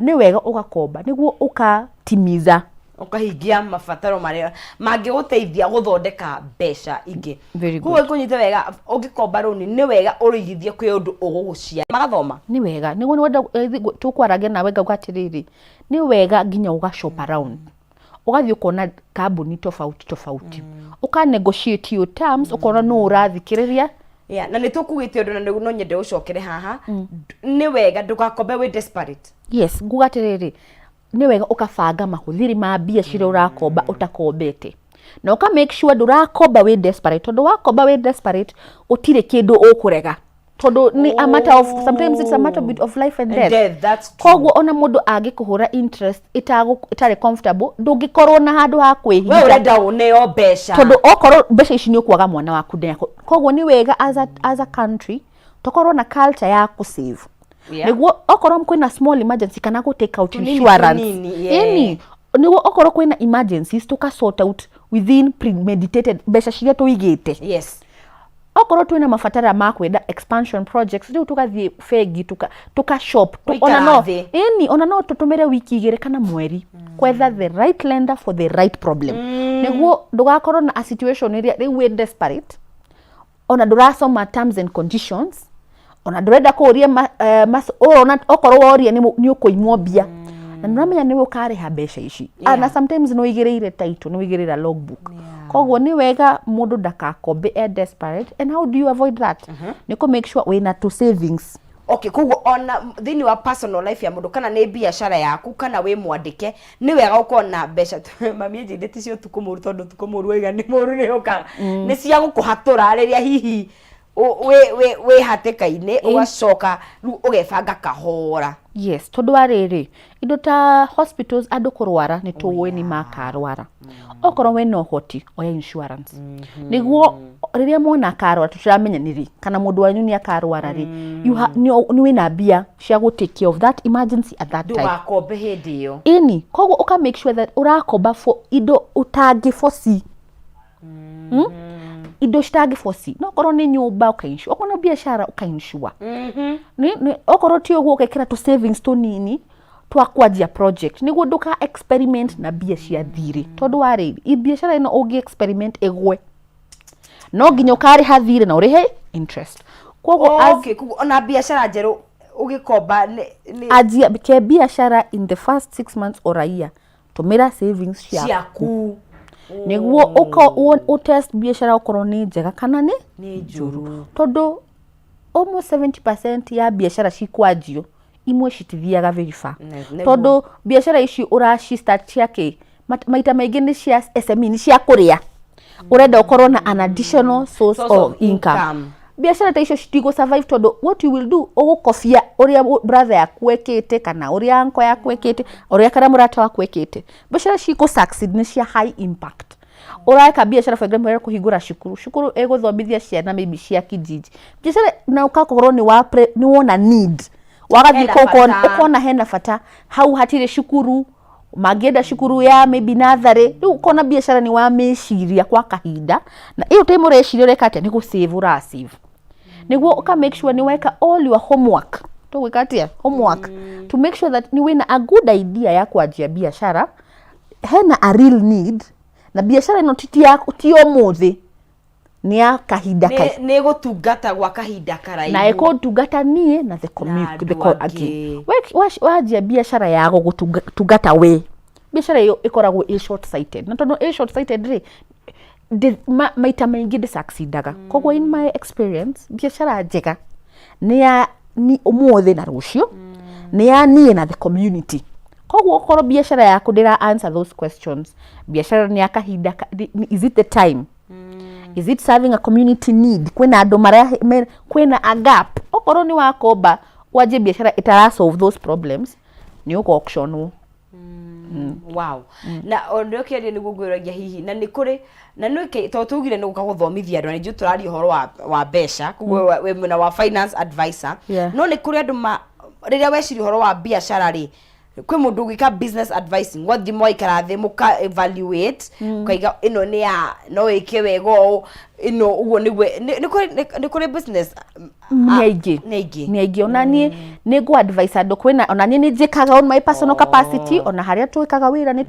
nĩ wega ũgakomba nĩguo ũkatimiza, ũkahingia mabataro marĩa mangĩgũteithia gũthondeka mbeca ingĩ. Very Koguo good. kũnyita wega, ũngĩkomba rũni nĩ wega ũrũigithie kwĩ ũndũ ũgũgũciara magathoma. Nĩ wega nĩguo nĩwenda tũkwaragia nawe ngauga atĩrĩrĩ, nĩ wega nginya ũga shop around, ũgathiĩ ũkona kambuni tofauti tofauti, ũka negotiate your terms, ũkona nũ ũrathikĩrĩria. Yeah, na nĩ tũkugĩte ũndũ na no nyende ũcokere haha. Nĩ wega ndũgakombe wĩ desperate. Yes, nguga atĩrĩrĩ, nĩ wega ũkabanga mahũthĩri ma mbia ciria ũrakomba ũtakombete, na ũka make sure ndũrakomba wĩ desperate, tondũ wakomba wĩ desperate gũtirĩ kĩndũ ũkũrega, tondũ nĩ a matter of sometimes it's a matter of life and And death. death, that's true. Koguo ona mũndũ angĩkũhũra interest ĩtarĩ comfortable, ndũngĩkorwo na handũ ha kwĩhitha. We ũrenda ũneo mbeca. Tondũ okorwo mbeca ici nĩ ũkwaga mwana waku ndekũ. Koguo nĩ wega as a country tũkorwo na culture ya kũ-save. Nĩguo okorwo kwĩna small emergency kana gũ take out Tũnini, insurance. tũnini, yeah. Ĩni, nĩguo okorwo kwĩna emergencies tũka sort out within premeditated mbeca ciria tũigĩte. Okorwo twĩna mabatara ma kwenda expansion projects, rĩu tũgathiĩ bengi tũka shop. Gũikara Ona no, thĩ. ĩni, ona no tũtũmĩre wiki igĩrĩ kana mweri kwetha the right lender for the right problem. Nĩguo ndũgakorwo na a situation ĩrĩa rĩu wĩ desperate, ona ndũrasoma terms and conditions, ona ndũrenda kũũria ũrona okorwo woria nĩ ũkũimwo mbia. Na nĩũramenya nĩwe ũkarĩha mbeca ici. Na sometimes nĩ ũigĩrĩire title, nĩ ũigĩrĩire logbook. Koguo nĩ wega mũndũ ndakakombe e desperate. And how do you avoid that? Nĩ kũ make sure wĩna two savings. Okay, koguo ona thĩinĩ wa personal life ya mũndũ, kana nĩ biacara yaku, kana wĩ mwandĩke, nĩ wega gũkorwo na mbeca. Mami anjĩrire ti cia ũtukũ mũru, tondũ ũtukũ mũru waiga nĩ mũru nĩ ũkaga. Nĩ cia gũkũhatũra rĩrĩa hihi wĩ hatĩka-inĩ, ũgacoka rĩu ũgebanga kahora. Yes, tondũ wa rĩrĩ, indo ta hospitals andũ kũrwara nĩ tũĩ nĩ makarwara. Okorwo wĩna ũhoti, oya insurance. Nĩguo rĩrĩa mwana akarwara, tũtiramenya nĩ rĩ, kana mũndũ wanyu nĩ akarwara rĩ, nĩ wĩna mbia cia gũ take care of that emergency at that time. Ndũgakombe hĩndĩ ĩyo. Ĩni, koguo ũka make sure that ũrakomba for indo ũtangĩ foresee. Indo citangĩboci, no okorwo nĩ nyũmba ũkainsure, okorwo nĩ biacara ũkainsure. Okorwo ti ũguo, ũgekĩra tũ savings tũnini twa kwanjia project, nĩguo ndũka experiment na mbia cia thirĩ, tondũ wa rĩrĩ, biacara ĩno ũngĩ experiment ĩgwe, no nginya ũkarĩha thirĩ na ũrĩhe interest. Koguo Okay, koguo ona biacara njerũ ũgĩkomba nĩ anjia ke biacara in the first 6 months or a year, tũmĩra savings ciaku ciaku nĩguo ũtest biacara, okorwo nĩ njega kana nĩ nĩ njũru. Tondũ almost 70% ya biacara cikwanjio, imwe citithiaga very far. Tondũ biacara ici ũraci start cia kĩ, maita maingĩ nĩ cia SME, nĩ cia kũrĩa, ũrenda ũkorwo na an additional source source of of income. Income. Biacara ta icio citigũ survive, tondũ what you will do, ũgũkobia ũrĩa brother yaku ekĩte, kana ũrĩa uncle yaku ekĩte, ũrĩa kana mũrata waku ekĩte. Biacara cikũ succeed nĩ cia high impact. Ũreka biacara, for example, ũrenda kũhingũra cukuru, cukuru ĩgũthomithia ciana maybe cia kijiji, biacara na ũgakorwo nĩ wona need, wagathiĩ Hena kũu bata. ũkona hena bata hau, hatirĩ cukuru, mangĩenda cukuru ya maybe natharĩ. Rĩu ũkona biacara nĩ wamĩciria kwa kahinda, na ĩyo time ũreciria ũreka atĩa, nĩ gũsave ũrasave, nĩguo ũka make sure nĩ weka all your homework. Tũgwĩka atĩa homework to make sure that nĩ wĩna a good idea ya kwanjia biacara, hena a real need, na biacara ĩno ti ũmũthĩ, nĩ ya kahinda Nĩ gũtungata gwa kahinda karaihu. Na ĩkũndungata niĩ na the community, the andũ angĩ. Angĩ. Wanjia biacara ya gũgũtungata we, biacara ĩyo ĩkoragwo ĩ short sighted, na tondũ ĩ short sighted rĩ, maita maingĩ ndĩ succeedaga. Koguo in my experience, biacara njega nĩ ya ni ũmũthĩ na rũciũ, nĩ ya niĩ na the community. Koguo okorwo biacara yaku ndĩra answer those questions, biacara nĩ ya kahinda is it the time, is it serving a community need, kwĩna andũ mara kwĩna a gap, okorwo nĩ wakomba wanjie biacara ĩtara solve those problems, nĩ ũgũ auctionwo. Wow. Na ũndũ ũkĩaria nĩguo ngwĩragia, hihi na nĩ kũrĩ na nĩ tondũ tugire nĩ gũka gũthomithia andũ, na nĩnjũĩ tũraria ũhoro wa mbeca, koguo wĩ mwena wa finance advisor. No nĩ kũrĩ andũ ma rĩrĩa weciria ũhoro wa biacara rĩ, kwĩ mũndũ ũgwĩka business advising, wathiĩ mwaikara thĩ mũka evaluate, ũkaiga ĩno nĩ ya no ĩke wega ũũ, ĩno ũguo nĩguo nĩ kũrĩ business? Nĩ aingĩ. Nĩ aingĩ. Nĩ aingĩ. Ona niĩ nĩ ngũ advise andũ, kwĩna ona niĩ nĩ njĩkaga on my personal capacity, ona harĩa twĩkaga wĩra nĩ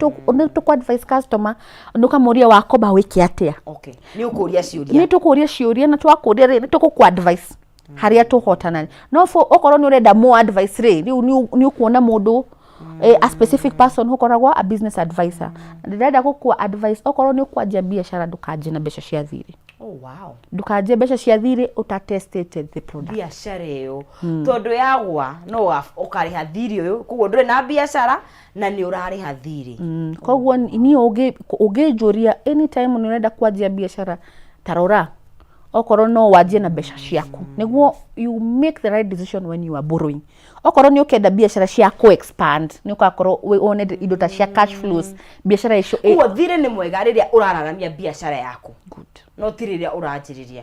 tũkũ advise customer, nĩ ũkamũria wakomba wĩke atĩa. Okay, nĩ ũkũria ciũria. Nĩ tũkũria ciũria, na twakũria rĩ, nĩ tũgũkũ advice harĩa tũhotana. No okorwo nĩ ũrenda more advice rĩ, rĩu nĩ ũkuona mũndũ, a specific person ũkoragwo a business advisor. Ndĩrenda gũkũ advice, okorwo nĩ ũkwanjia biacara, ndũkanjie na mbeca cia thirĩ. Ndũkanjie mbeca cia thirĩ ũtatestĩte the product. Biacara ĩyo, tondũ yagwa no ũkarĩha thirĩ ũyũ, koguo ndũrĩ na biacara na nĩ ũrarĩha thirĩ. Koguo niĩ ũngĩnjũria, anytime nĩ ũrenda kwanjia biacara, tarora okorwo no wanjie na mbeca ciaku, nĩguo you make the right decision when you are borrowing. Okorwo nĩ ũkenda biacara cia ku expand, nĩ ũgakorwo wone indo ta cia cash flows, biacara icio Koguo thirĩ nĩ mwega rĩrĩa ũrararamia biacara yaku. Good. No ti rĩrĩa ũranjĩrĩria.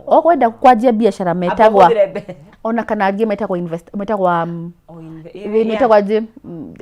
Okwenda kwanjia biacara metagwa Amba ũhũthĩre ona kana angĩ metagwo invest, metagwo Oh, metagwo aje,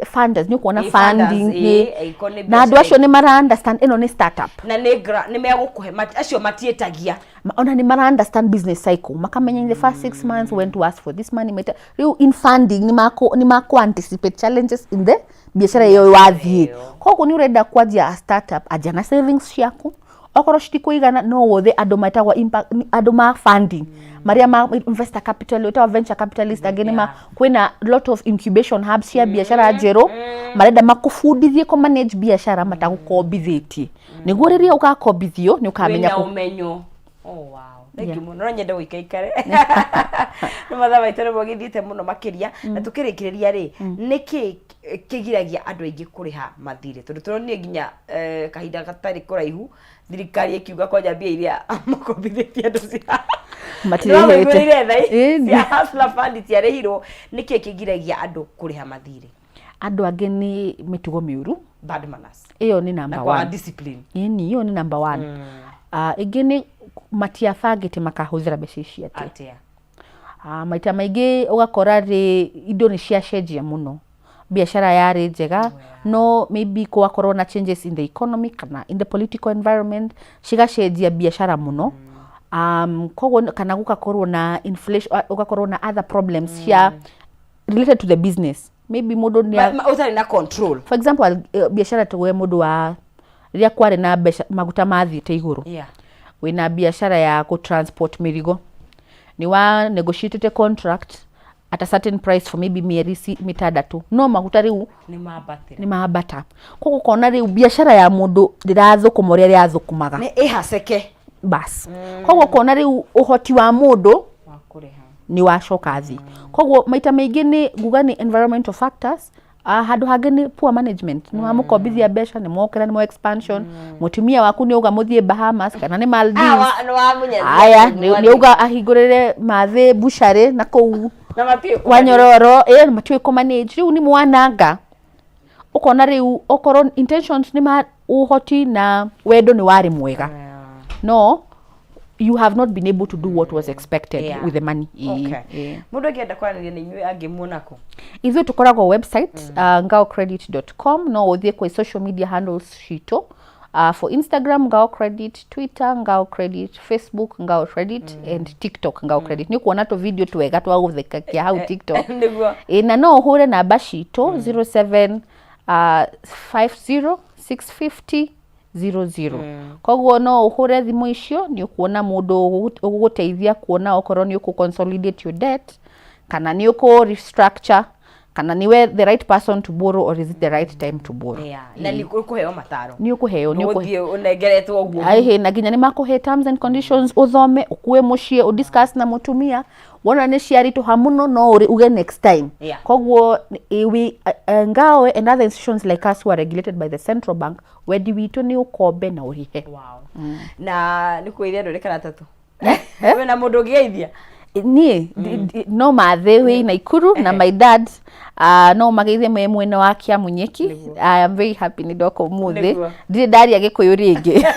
funders, nĩ ũkuona Ĩ, funders, funding. ĩ, ĩko nĩ Na andũ biacara. acio nĩ mara understand ĩno nĩ startup. Na nĩ megũkũhe acio matiĩtagia. Ona nĩ mara understand business cycle, makamenya in the first 6 months when to ask for this money. Meta rĩu in funding nĩ mako anticipate challenges in the biacara ĩyo wathiĩ. Koguo nĩ ũrenda kwanjia a startup, anjia na savings ciaku. Okorwo citikũigana, no wothe andũ metagwo impact, andũ ma funding, marĩa ma investor capital, wĩtagwo venture capitalist, angĩ nĩ ma kwĩna lot of incubation hubs cia biacara njerũ, marenda makũbundithie kũ manage biacara matagũkombithĩtie, nĩguo rĩrĩa ũgakombithio nĩ ũkamenya Wĩna ũmenyo. Oh, wow. Thank you mũno. No nyende gũikaikare, nĩ mathaa maitũ nĩmo gĩthiĩte mũno makĩria. Na tũkĩrĩkĩrĩria rĩ, nĩkĩ kĩgiragia andũ aingĩ kũrĩha mathirĩ? Tondũ tũronire nginya kahinda gatarĩ kũraihu thirikari ĩkiuga kwanja mbia iria makombithĩtie andũ cia Matirĩhĩte. Nĩwamĩiguĩrĩire tha Ĩni. cia Hustler Fund itiarĩhirwo. Nĩkĩ kĩgiragia andũ kũrĩha mathirĩ? Andũ angĩ nĩ mĩtugo mĩũru. Bad manners. Ĩyo nĩ number Na kwaga one. Discipline. Ĩni, ĩyo nĩ number one. Ah, ĩngĩ nĩ matiabangĩte makahũthĩra mbeca ici atĩa. Atĩa. Ah, maita maingĩ ũgakora rĩ, indo nĩ ciacenjia mũno. Biacara yarĩ njega, no maybe gwakorwo na changes in the economy kana in the political environment, cigacenjia biacara mũno. Koguo kana gũgakorwo na inflation, ũgakorwo na other problems cia related to the business, maybe mũndũ nĩ Ũtarĩ na control. For example, biacara tuge mũndũ wa rĩrĩa kwarĩ na mbeca, maguta mathiĩte igũrũ, wĩna biacara ya kũ transport mĩrigo, nĩ wa negotiated contract at a certain price for maybe mĩeri 6, no maguta rĩu nĩ mambatĩra. Nĩ mambata, koguo ũkona rĩu biacara ya mũndũ ndĩrathũkũma ũrĩa ĩrathũkũmaga. Nĩ ĩhaceke. Bas, koguo ũkona rĩu ũhoti wa mũndũ wa kũrĩha nĩ wacoka thĩ. Koguo maita maingĩ nĩ nguga nĩ environmental factors. Handũ hangĩ nĩ poor management. Nĩ wamũkombithia mbeca, nĩ mokĩra, nĩ mo expansion, mũtumia waku nĩ auga mũthiĩ Bahamas kana nĩ Maldives. Nĩ wamunyethia. Aya, nĩ auga ahingũrĩre mathĩ bushari na kũu na matiũĩ Wanyororo, ĩ matiũĩ kũ manage. Rĩu nĩ mwananga, ũkona rĩu okorwo intentions nĩ ma ũhoti na wendo nĩ warĩ mwega, no you have not been able to do what was expected with the money. Ĩĩ, ĩĩ. Mũndũ angĩenda kwaranĩria na inyuĩ angĩmuona kũ? Ithuĩ tũkoragwo website, ngaocredit.com. No ũthiĩ kwĩ social media handles citũ, for Instagram Ngao Credit, Twitter Ngao Credit, Facebook Ngao Credit and TikTok Ngao Credit. Nĩ kuona tũ video twega twa gũthekakia hau TikTok. Ĩ, na no ũhũre namba citũ 07 50 650 00. Koguo no ũhũre thimũ icio, nĩ ũkuona mũndũ ũgũgũteithia kuona okorwo nĩ ũkũ consolidate your debt kana nĩ ũkũ restructure, kana nĩwe the right person to borrow or is it the right time to borrow. Na nĩ ũkũheo mataro. Nĩ ũkũheo, nĩ ũkũheo. Ũgũthiĩ ũnengeretwo ũguo. Aihe, na nginya nĩ makũhe terms and conditions, ũthome, ũkue mũciĩ, ũdiscuss na mũtumia. Wona nĩ ciaritũha mũno, no ũrĩ uge next time. Koguo we, Ngao and other institutions like us who are regulated by the central bank, wendi witũ nĩ ũkombe na ũrĩhe. Na nĩ kũgeithia andũ kana tatũ wĩna mũndũ ũngĩgeithia? Niĩ no mathĩ wĩ Naikuru na my dad, no mageithie me mwena wa Kiamunyeki. I am very happy nĩ ndoka ũmũthĩ. Ndirĩ ndaria Gĩkũyũ rĩngĩ.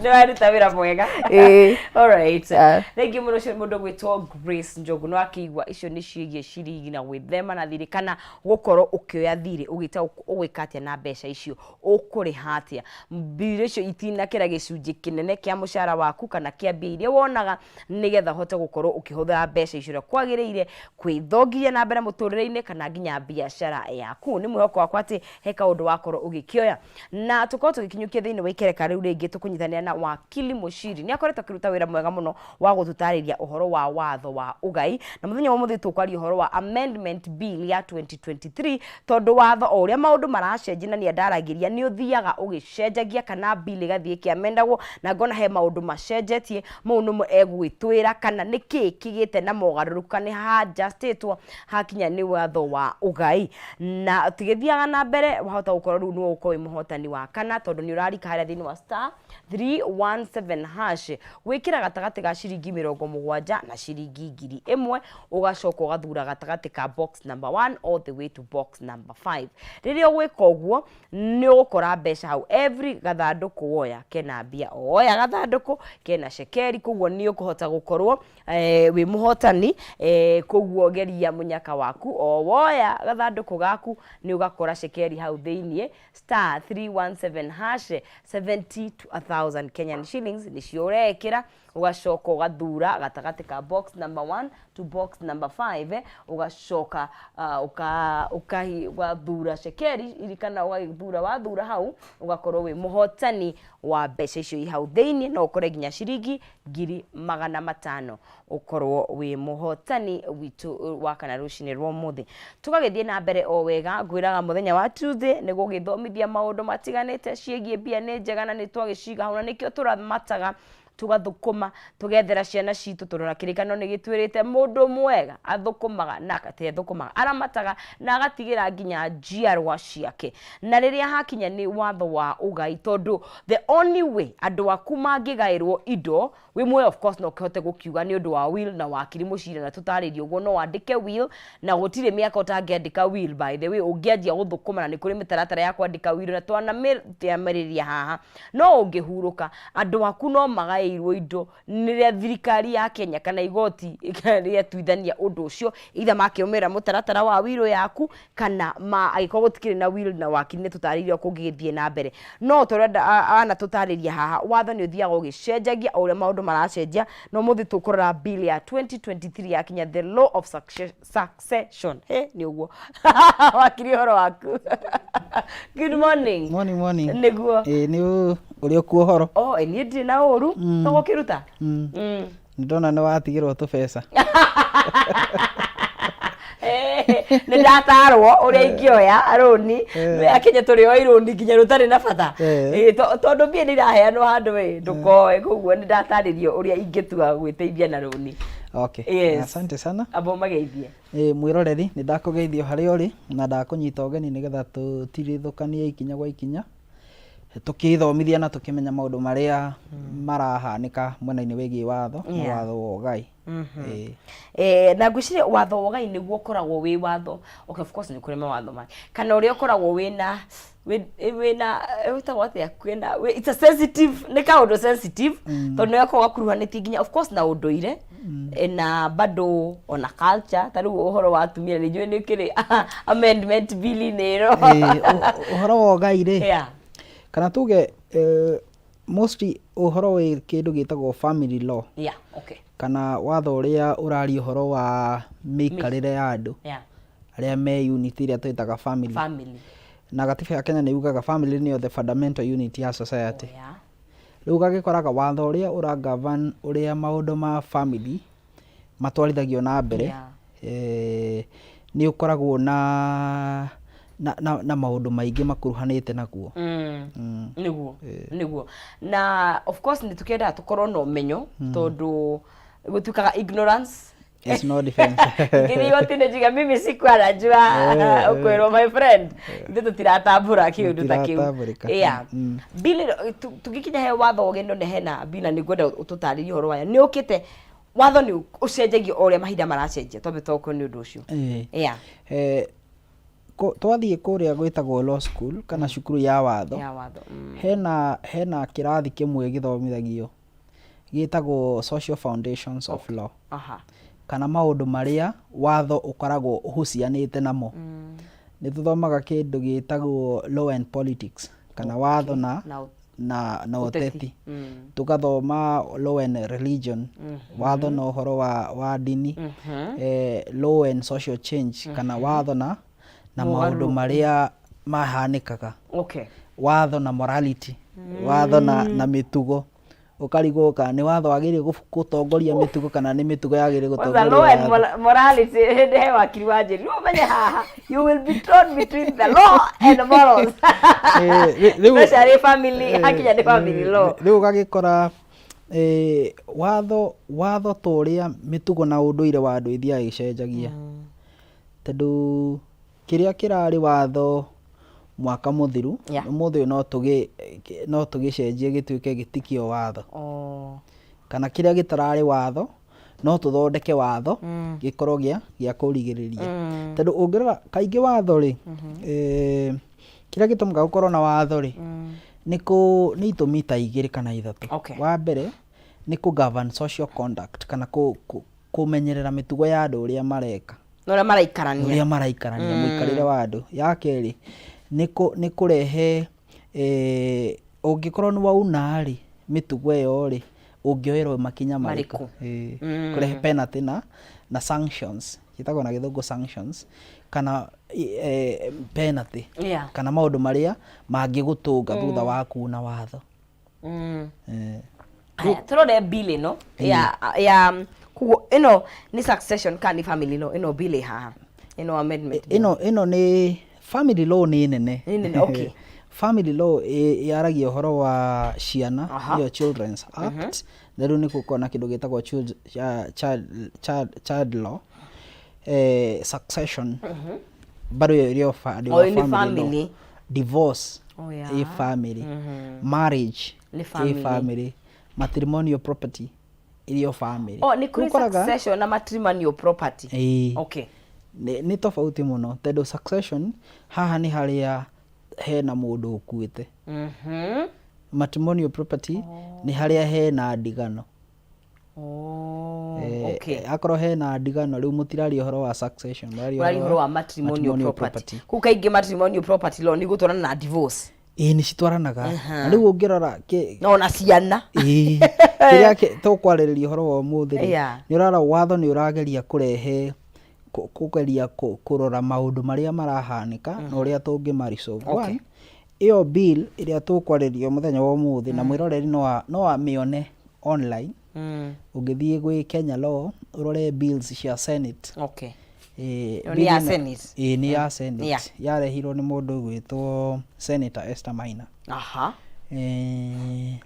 Nĩ waruta wĩra mwega. Ĩĩ. Alright. Ah. Thengiũ mũno. Ũcio nĩ mũndũ ũgwĩtwo Grace Njogu. Nĩ wakĩigua icio nĩ ciĩgiĩ ciringi na gwĩthema na thirĩ, kana gũkorwo ũkĩoya thirĩ ũgĩta ũgwĩka atĩa na mbeca icio, ũkũrĩha atĩa thirĩ icio itinakĩra gĩcunjĩ kĩnene kĩa mũcara waku kana kĩa mbia iria wonaga, nĩgetha ũhote gũkorwo ũkĩhũthĩra mbeca icio ũrĩa kwagĩrĩire kwĩthongithia na mbere mũtũrĩre-inĩ kana nginya biacara yaku. Nĩ mwĩhoko wakwa atĩ he kaũndũ wakorwo ũgĩkĩoya, na tũkorwo tũgĩkinyũkia thĩinĩ wa ikereka rĩu rĩngĩ tũkũnyitanĩra na wakili Mũciri. Nĩ akoretwo akĩruta wĩra mwega mũno wa gũtũtarĩria ũhoro wa watho wa ũgai, na mũthenya wa ũmũthĩ tũkwaria ũhoro wa amendment bill ya 2023, tondũ watho o ũrĩa maũndũ maracenjia na nĩ andaragĩria nĩ ũthiaga ũgĩcenjagia kana bill ĩgathiĩ ĩkĩamendagwo, na ngona he maũndũ macenjetie. Mau nĩmo egũgĩtwĩra, kana nĩ kĩĩ kĩgĩte na mogarũrũku, kana nĩ hajastĩtwo hakinya nĩ watho wa ũgai. Na tũgĩthiaga na mbere, wahota gũkorwo rĩu nĩwe ũkorwo wĩ mũhotani wa kana, tondũ nĩ ũrarika harĩa thĩinĩ wa *317#, gwĩkĩra gatagatĩ ga ciringi 70 na ciringi 1000, ũgacoka ũgathura gatagatĩ ka box number 1 all the way to box number 5. Rĩrĩa ũgwĩka ũguo, nĩ ũgũkora mbeca hau. Every gathandũkũ woya kena mbia, woya gathandũkũ kena cekeri, koguo nĩ ũkũhota gũkorwo wĩ mũhotani. Koguo geria mũnyaka waku, o woya gathandũkũ gaku nĩ ũgakora cekeri hau thĩiniĩ. *317#, 70 to 1000 Kenyan shillings nĩcio ũrekĩra, ũgacoka ũgathura gatagatĩ ka box number 1 to box number 5, ũgacoka ũgathura cekeri iri kana ũgagĩthura. Wathura hau, ũgakorwo wĩ mũhotani wa mbeca icio i hau thĩiniĩ. No ũkore nginya ciringi 500,000, ũkorwo wĩ mũhotani witũ wa kana rũcinĩ rwa ũmũthĩ. Tũgagĩthiĩ na mbere o wega, ngwĩraga mũthenya wa Tuesday nĩ gũgĩthomithia maũndũ matiganĩte ciĩgiĩ mbia. Nĩ njega na nĩ twagĩciga hau, na nĩkĩo tũramataga, tũgathũkũma, tũgethera ciana citũ, tondũ na kĩrĩkanĩro nĩ gĩtwĩrĩte mũndũ mwega athũkũmaga na te athũkũmaga, aramataga na agatigĩra nginya njiarwa ciake. Na rĩrĩa hakinya nĩ watho wa ũgai, tondũ the only way andũ aku mangĩgaĩrwo indo wĩ muoyo, of course no ũkĩhote gũkiuga nĩ ũndũ wa will, na wakiri Mũcira na tũtarĩrie ũguo no wandĩke will, na gũtirĩ mĩaka ũtangĩandĩka will. By the way, ũngĩanjia gũthũkũma, na nĩ kũrĩ mĩtaratara ya kwandĩka will na twanamĩrĩria haha, no ũngĩhurũka andũ aku no magaĩrwo. Ũgaĩirwo indo nĩrĩa thirikari ya Kenya kana igoti rĩatuithania ũndũ ũcio, either makĩrũmĩrĩra mũtaratara wa will yaku kana ma angĩkorwo gũtikĩrĩ na will, na wakiri nĩ tũtarĩirie kũngĩgĩthiĩ na mbere. No ta ũrĩa anatũtarĩria haha, watho nĩ ũthiaga ũgĩcenjagia o ũrĩa maũndũ maracenjia, na ũmũthĩ tũkũrora bill ya 2023 yakinya, the law of succession. He nĩ ũguo, wakiri, ũhoro waku? Good morning. Morning, morning. Nĩguo. Ĩĩ, nĩ ũrĩ okuo ũhoro? Oh, ĩ, niĩ ndirĩ na ũru. Tũgũkĩruta. Nĩ ndona nĩ watigĩrwo tũbeca. Nĩ ndatarwo ũrĩa ingĩoya rũni. Akenya tũrĩ oi rũni nginya rũtarĩ na bata. Tondũ mbia nĩ iraheanwo handũ ĩ ndũkoe, koguo nĩ ndatarĩrio ũrĩa ingĩtua gwĩteithia na rũni. Okay. Yes. Asante sana. Amba ũmageithie. Ĩĩ, mwĩroreri, nĩ ndakũgeithio harĩa ũrĩ na ndakũnyita ũgeni nĩgetha tũtirithũkanie ikinya gwa ikinya tũkĩthomithia na tũkĩmenya maũndũ marĩa marahanĩka mwena-inĩ wĩgiĩ watho na watho wa ũgai. Ĩĩ. Na ngwĩciria watho wa ũgai nĩguo ũkoragwo wĩ watho, okay, of course nĩ kũrĩ mawatho mangĩ, kana ũrĩa ũkoragwo wĩna wĩna wĩtagwo atĩa, kwĩna it's a sensitive, nĩ kaũndũ sensitive, tondũ nĩ gakoragwo gakuruhanĩtie nginya of course na ũndũire, na bado ona culture. Ta rĩu ũhoro wa atumia nĩ njũĩ nĩ kĩrĩ amendment bill-inĩ ĩno. Ĩĩ, ũhoro wa ũgai rĩ, kana tuge mostly ũhoro wĩ kĩndũ gĩtagwo family law, kana watho ũrĩa ũraria ũhoro wa mĩikarĩre ya andũ arĩa me unit ĩrĩa twĩtaga family. Family. Na gatiba ya Kenya nĩ yugaga family nĩyo the fundamental unit ya society. Rĩu ũgagĩkoraga watho ũrĩa ũra govern ũrĩa maũndũ ma family matwarithagio na mbere, nĩ ũkoragwo na maũndũ maingĩ makuruhanĩte naguo. Nĩguo, na of course nĩ tũkĩendaga tũkorwo na ũmenyo, tondũ gũtuĩkaga ignorance It's no defense. Ngĩthiĩ igoti-inĩ njiga mimi sikuwa najua, ũkwĩrwo, "My friend, ithuĩ tũtiratambũra kĩũndũ ta kĩu." Mũtiratambũrĩka. Bill ĩno, tũgĩkinya he watho ũgĩ nĩ hena bill na nĩ ngwenda ũtũtarĩrie ũhoro wayo. Nĩ ũkĩte watho nĩ ũcenjagio o ũrĩa mahinda maracenjia, twambe tokwo nĩ ũndũ ũcio. Twathiĩ kũrĩa gwĩtagwo law school kana cukuru ya watho, ya watho. Hena kĩrathi kĩmwe gĩthomithagio gĩtagwo social foundations of law, kana maũndũ marĩa watho ũkoragwo ũhucianĩte namo. Nĩ tũthomaga kĩndũ gĩtagwo law and politics, kana watho na na ũteti. Ũteti. Tũgathoma law and religion, watho na ũhoro wa ndini, law and social change, kana watho na maũndũ Mogarũrũku. marĩa mahanĩkaga, watho na morality, watho na mĩtugo. Ũkarigwo kana nĩ watho wagĩrĩire gũtongoria mĩtugo kana nĩ mĩtugo yagĩrĩire Kwanza gũtongoria law and watho. Morality, hĩndĩ he wakiri wa njĩri rĩu ũmenye haha you will be torn between the law and the morals. Especially family, hakinya nĩ family law. Rĩu ũgagĩkora watho ta ũrĩa mĩtugo na ũndũire wa andũ ĩthiaga ĩgĩcenjagia, tondũ kĩrĩa kĩrarĩ watho mwaka mũthiru, ũmũthĩ ũyũ no tũgĩcenjie gĩtuĩke gĩtikio watho, kana kĩrĩa gĩtararĩ watho no tũthondeke watho gĩkorwo gĩa kũrigĩrĩria. Tondũ ũngĩrora kaingĩ watho rĩ, kĩrĩa gĩtũmaga gũkorwo na watho rĩ, nĩ itũmi ta igĩrĩ kana ithatũ. Wa mbere nĩ kũ govern social conduct, kana kũmenyerera mĩtugo ya andũ ũrĩa mareka na ũrĩa maraikarania. Ũrĩa maraikarania, mũikarĩre wa andũ. Ya kerĩ nĩ kũrehe ũngĩkorwo nĩ wauna rĩ mĩtugo ĩyo rĩ, ũngĩoerwo makinya marĩkũ? Marĩkũ? Kũrehe penalty na sanctions, ciĩtagwo na gĩthũngũ sanctions, kana penalty, kana maũndũ marĩa mangĩgũtũnga thutha wa kuna watho. Haya, tũrore bill ĩno ya koguo ĩno nĩ succession kana nĩ family law, ĩno bill ĩ haha, ĩno amendment bill? Ĩno nĩ family law, nĩ nene. Nĩ nene, okay. Family law yaragia ũhoro wa ciana, nĩyo Children's Act, na rĩu nĩ gũkorwo na kĩndũ gĩtagwo child law, succession bado ĩyo ĩrĩ o Oh, wa nĩ family law. Family. Divorce ĩ family, marriage Nĩ ĩ family. family, matrimonial property ĩrĩ o family. Oh, nĩ kũrĩ Rĩu ũkoraga- succession na matrimonial property? Ĩĩ. Nĩ tofauti mũno, tondũ succession haha nĩ harĩa hena mũndũ ũkuĩte. Matrimonial property nĩ harĩa hena ndigano. Oh, Eh, okay. akorwo hena ndigano rĩu mũtiraria ũhoro wa succession, mũraria Ũraria ũhoro wa matrimonial property. Kũu kaingĩ matrimonial property law nĩ gũtwarana na divorce. Ĩĩ, nĩ citwaranaga. Na rĩu ũngĩrora Na ona ciana. Ĩĩ, kĩrĩa tũkwarĩrĩria ũhoro wa ũmũthĩ rĩ, nĩ ũrarora watho nĩ ũrageria kũrehe kũgeria kũrora maũndũ marĩa marahanĩka na ũrĩa tũngĩma resolve. One, ĩyo bill ĩrĩa tũkwarĩrĩria mũthenya wa ũmũthĩ na mwĩroreri no amĩone online. Ũngĩthiĩ gwĩ Kenya Law ũrore bills cia Senate. Ĩyo nĩ bill ya ĩno- Senate. Ĩĩ, nĩ ya Senate. Yarehirwo nĩ mũndũ ũgwĩtwo Senator Esther Maina.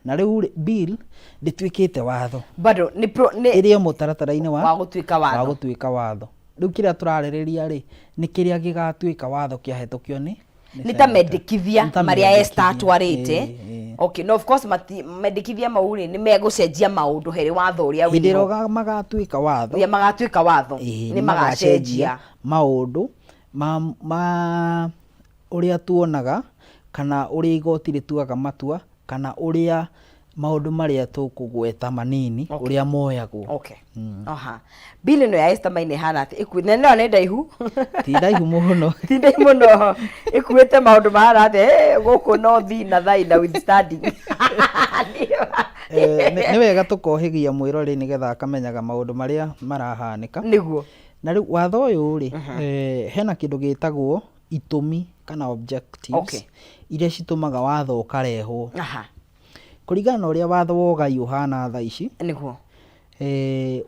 Na rĩu rĩ, bill ndĩtuĩkĩte watho. Bado nĩ pro, nĩ ĩrĩ o mũtaratara-inĩ wa wa gũtuĩka watho. Wa gũtuĩka watho. Rĩu kĩrĩa tũrarĩrĩria rĩ, nĩ kĩrĩa gĩgatuĩka watho kĩahĩtũkio nĩ nĩ ta mendekithia Nĩ ta marĩa Esther mendekithia. atwarĩte. Ĩĩ, ĩĩ. Okay, no of course mati, mendekithia mau rĩ nĩ megũcenjia maũndũ harĩ watho ũrĩa Hĩndĩ ĩrĩa wĩho. magatuĩka watho, Ũrĩa magatuĩka watho, ĩĩ, nĩ magacenjia maũndũ ma ũrĩa tuonaga kana ũrĩa igoti rĩtuaga matua kana ũrĩa maũndũ marĩa tũkũgweta manini ũrĩa moyagwo. Okay. Aha. Bill ĩno ya Esther Maina ĩhana atĩ ĩkuĩte na ĩno nĩ ndaihu. Ti ndaihu mũno. Ti ndaihu mũno. Ĩkuĩte maũndũ mahana atĩ eh, gũkũ no thi na thai na withstanding. Eh, nĩ wega tũkohĩgia mwĩrori nĩgetha akamenyaga maũndũ marĩa marahanĩka. Nĩguo. Na rĩu watho ũyũ rĩ, hena kĩndũ gĩtagwo itũmi kana objectives iria citũmaga watho ũkarehwo. Kũringana na ũrĩa watho wa ũgai ũhana thaa ici,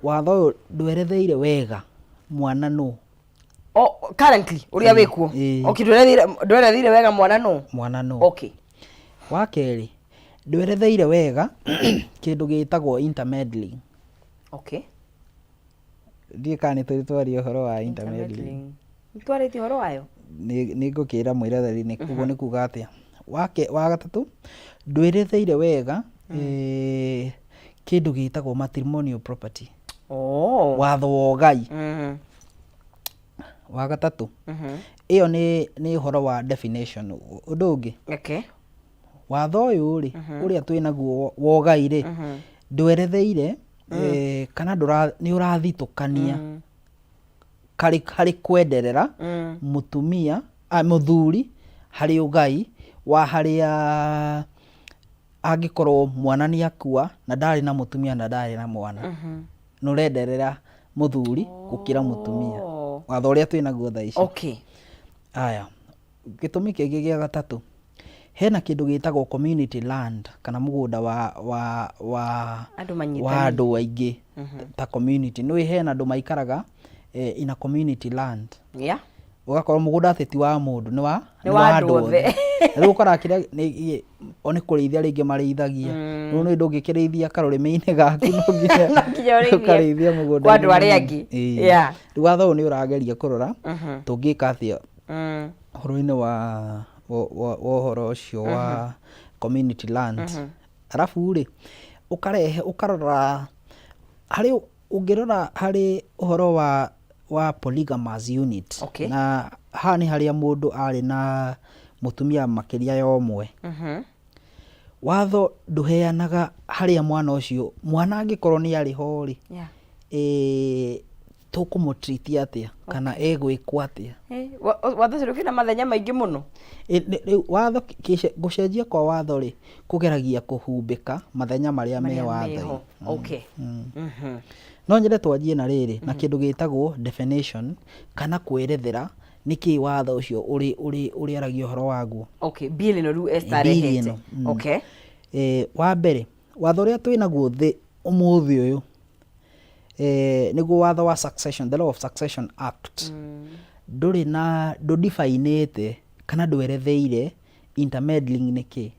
watho ũyũ ndweretheire wega mwana nũ. Oh, currently ũrĩa wĩkuo. Okay, ndweretheire wega mwana nũ. Mwana nũ. Wa kerĩ, ndweretheire wega kĩndũ gĩtagwo intermeddling. Ndiũĩ kana nĩ tũrĩ twaria ũhoro wa intermeddling. Nĩ twarĩtie ũhoro wayo? Nĩ ngũkĩra mwĩroreri nĩ ũguo nĩ kuga atĩa. Wa gatatũ, ndwĩretheire wega kĩndũ gĩtagwo matrimonial property. Watho wa ũgai. Wa gatatũ, ĩyo nĩ ũhoro wa definition. Ũndũ ũngĩ, watho ũyũ rĩ, ũrĩa twĩ naguo wa ũgai rĩ, ndweretheire kana nĩ ũrathitũkania harĩ kwenderera mũtumia, mũthuri harĩ ũgai wa harĩa angĩkorwo mwana nĩ akua na ndarĩ na mũtumia na ndarĩ na mwana, nĩ ũrenderera mũthuri gũkĩra mũtumia. Watho ũrĩa twĩ naguo thaa ici. Aya, gĩtũmi kĩngĩ gĩa gatatũ, hena kĩndũ gĩtagwo community land kana mũgũnda Andũ wa manyitanĩire. andũ aingĩ ta community. Nĩũĩ hena andũ maikaraga in a community land. Ũgakorwo mũgũnda atĩ ti wa mũndũ, nĩ Nĩ wa wa andũ andũ othe. othe. Na rĩu ũkoraga kĩrĩa o nĩ kũrĩithia rĩngĩ marĩithagia. Rĩu nĩ ndũngĩkĩrĩithia karũrĩmĩ-inĩ gaku, no nginya No nginya ũrĩithie ũkarĩithia mũgũnda-inĩ kwa andũ arĩa mũnene. angĩ. Ĩĩ. Rĩu watho ũyũ nĩ ũrageria kũrora tũngĩka atĩa ũhoro-inĩ wa ũhoro ũcio wa community land. Arabu rĩ, ũkarehe ũkarora harĩ ũngĩrora harĩ ũhoro wa polygamous unit. Na haha nĩ harĩa mũndũ arĩ na mũtumia makĩria ya ũmwe. Watho ndũheanaga harĩa mwana ũcio, mwana angĩkorwo nĩ arĩ ho rĩ, tũkũmũ treat atĩa kana egwĩkwo atĩa. Watho ũcio ndũkĩrĩ na mathenya maingĩ mũno. Rĩu watho gũcenjia kwa watho rĩ, kũgeragia kũhumbĩka mathenya marĩa me Marĩa watho-inĩ. meho. No nyende twanjie na rĩrĩ, na kĩndũ gĩtagwo definition kana kwerethera nĩkĩ watho ũcio ũrĩaragia ũhoro waguo. Okay, bill ĩno rĩu Esther Bill arehete. ĩno. Wa mbere, watho ũrĩa twĩ naguo thĩ ũmũthĩ ũyũ, nĩguo watho wa succession, the Law of Succession Act, ndũrĩ na, ndũ-define-ĩte kana ndweretheire intermeddling nĩ kĩ.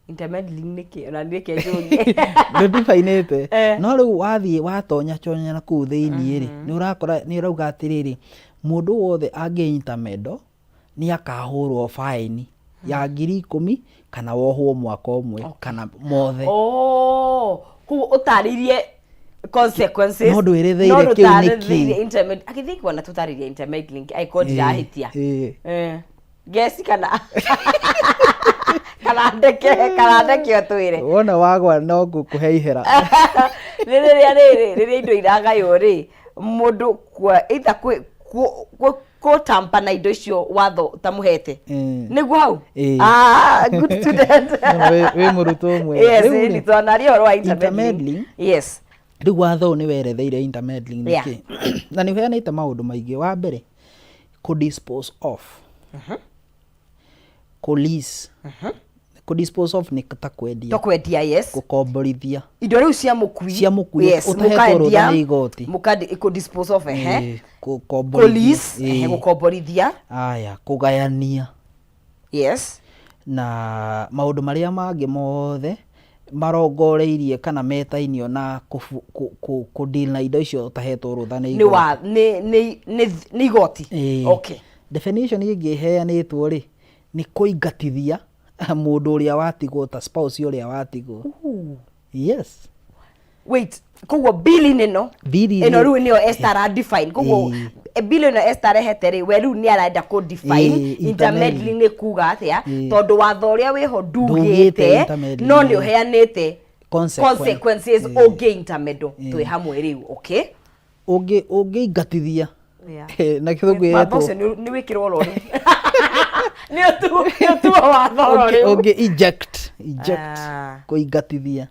Intermeddling nĩ kĩ? Ona niĩ reke njũrie. Ndũ-define-ĩte. No rĩu wathiĩ watonya tonya na kũu thĩiniĩ rĩ, nĩ ũrakora, nĩ ũrauga atĩrĩrĩ, mũndũ wothe angĩ intermeddle nĩ akahũrwo fine ya 10,000 kana wohwo mwaka ũmwe kana mothe. Oh, koguo ũtarĩirie consequences. No ndwĩrĩtheire No kĩu nĩ kĩ. ndũtarĩirie intermed-, agĩthiĩ kuona tũtarĩrie intermeddling, angĩkorwo ndirahĩtia. Ngeci kana Kana ndeke, kana ndeke ũtwĩre. Wona wagwa no ngũkũhe ihera. Nĩ rĩrĩa rĩrĩ, rĩrĩa indo iragaywo rĩ, mũndũ kwa either kwĩ kũtampa na indo icio watho ũtamũhete. Nĩguo hau? Ĩĩ. Ah, good student. Wĩ mũrutwo mwega. Yes, Rĩu rĩ, nĩ twanaria ũhoro wa intermeddling. Intermeddling. Yes. Rĩu watho ũyũ nĩ weretheire intermeddling nĩ kĩ? Na nĩ ũheanĩte maũndũ maingĩ. Wa mbere, kũ dispose of. Kũ lease. Kũ dispose of nĩ ta kwendia. To kwendia, yes. Gũkomborithia. Indo rĩu cia mũkui. Cia mũkui, Yes, ũtahetwo rũtha mũkendia, nĩ igoti. Mũka dispose of, ehe. Ĩĩ, gũkomborithia. Kũ lease, ehe, Ĩĩ. gũkomborithia. Aya, kũgayania. Yes. Na maũndũ marĩa mangĩ mothe marongoreirie kana metainio na kũ deal na indo icio ũtahetwo rũtha nĩ Nĩ igoti. wa, nĩ, nĩ, nĩ, nĩ igoti. Ĩĩ. Okay. Definition ĩngĩ ĩheanĩtwo rĩ, nĩ kũingatithia mũndũ ũrĩa watigwo ta spouse ũrĩa watigwo. Yes. Wait, koguo bill-inĩ ĩno Bill-inĩ ĩno rĩu nĩyo Esther ara define koguo Ĩĩ. bill ĩno Esther arehete rĩ we rĩu nĩ arenda kũ define Ĩĩ, intermeddling nĩ kuga atĩa Ĩĩ. tondũ watho ũrĩa wĩho Ndugĩte ndugĩte intermeddling. no nĩ ũheanĩte Consequence. consequences Ĩĩ. ũngĩ intermeddle Ĩĩ. twĩ hamwe rĩu okay. Ũngĩ ũngĩingatithia Yeah. na gĩthũngũ Watho yetwo ũcio nĩ wĩkĩrwo oro rĩu nĩ ũtuo watho oro rĩu ũngĩ eject eject Ah. kũingatithia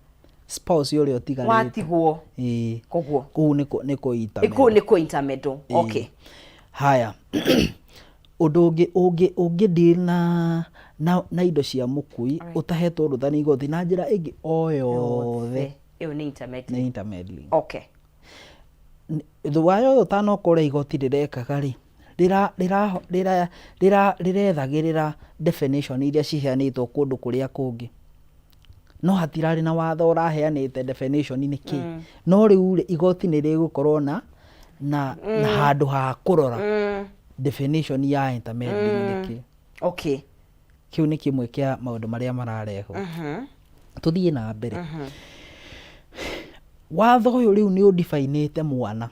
spouse ũrĩa ũtigarĩte watigwo Ĩĩ. koguo kũu nĩ kũ- nĩ kũ kũu nĩ kũ intermeddle Ĩĩ. okay. Haya, ũndũ ũngĩ ũngĩ ũngĩ deal na na na indo cia mũkui ũtahetwo rũtha nĩ igoti na njĩra ĩngĩ o yothe ĩyo nĩ intermeddling. Nĩ intermeddling. Okay. Thũ wa yothe ũtanoka ũrĩa igoti rĩrekaga rĩ, rĩra rĩra rĩra rĩra rĩrethagĩrĩra definition iria ciheanĩtwo kũndũ kũrĩa kũngĩ. No hatirarĩ na watho ũraheanĩte definition nĩ kĩ. No rĩu rĩ, igoti nĩ rĩgũkorwo na na na handũ ha kũrora definition ya intermeddling nĩ kĩ. Okay. Kĩu nĩ kĩmwe kĩa maũndũ marĩa mararehwo. Tũthiĩ na mbere. Watho ũyũ rĩu nĩ ũndibainĩte mwana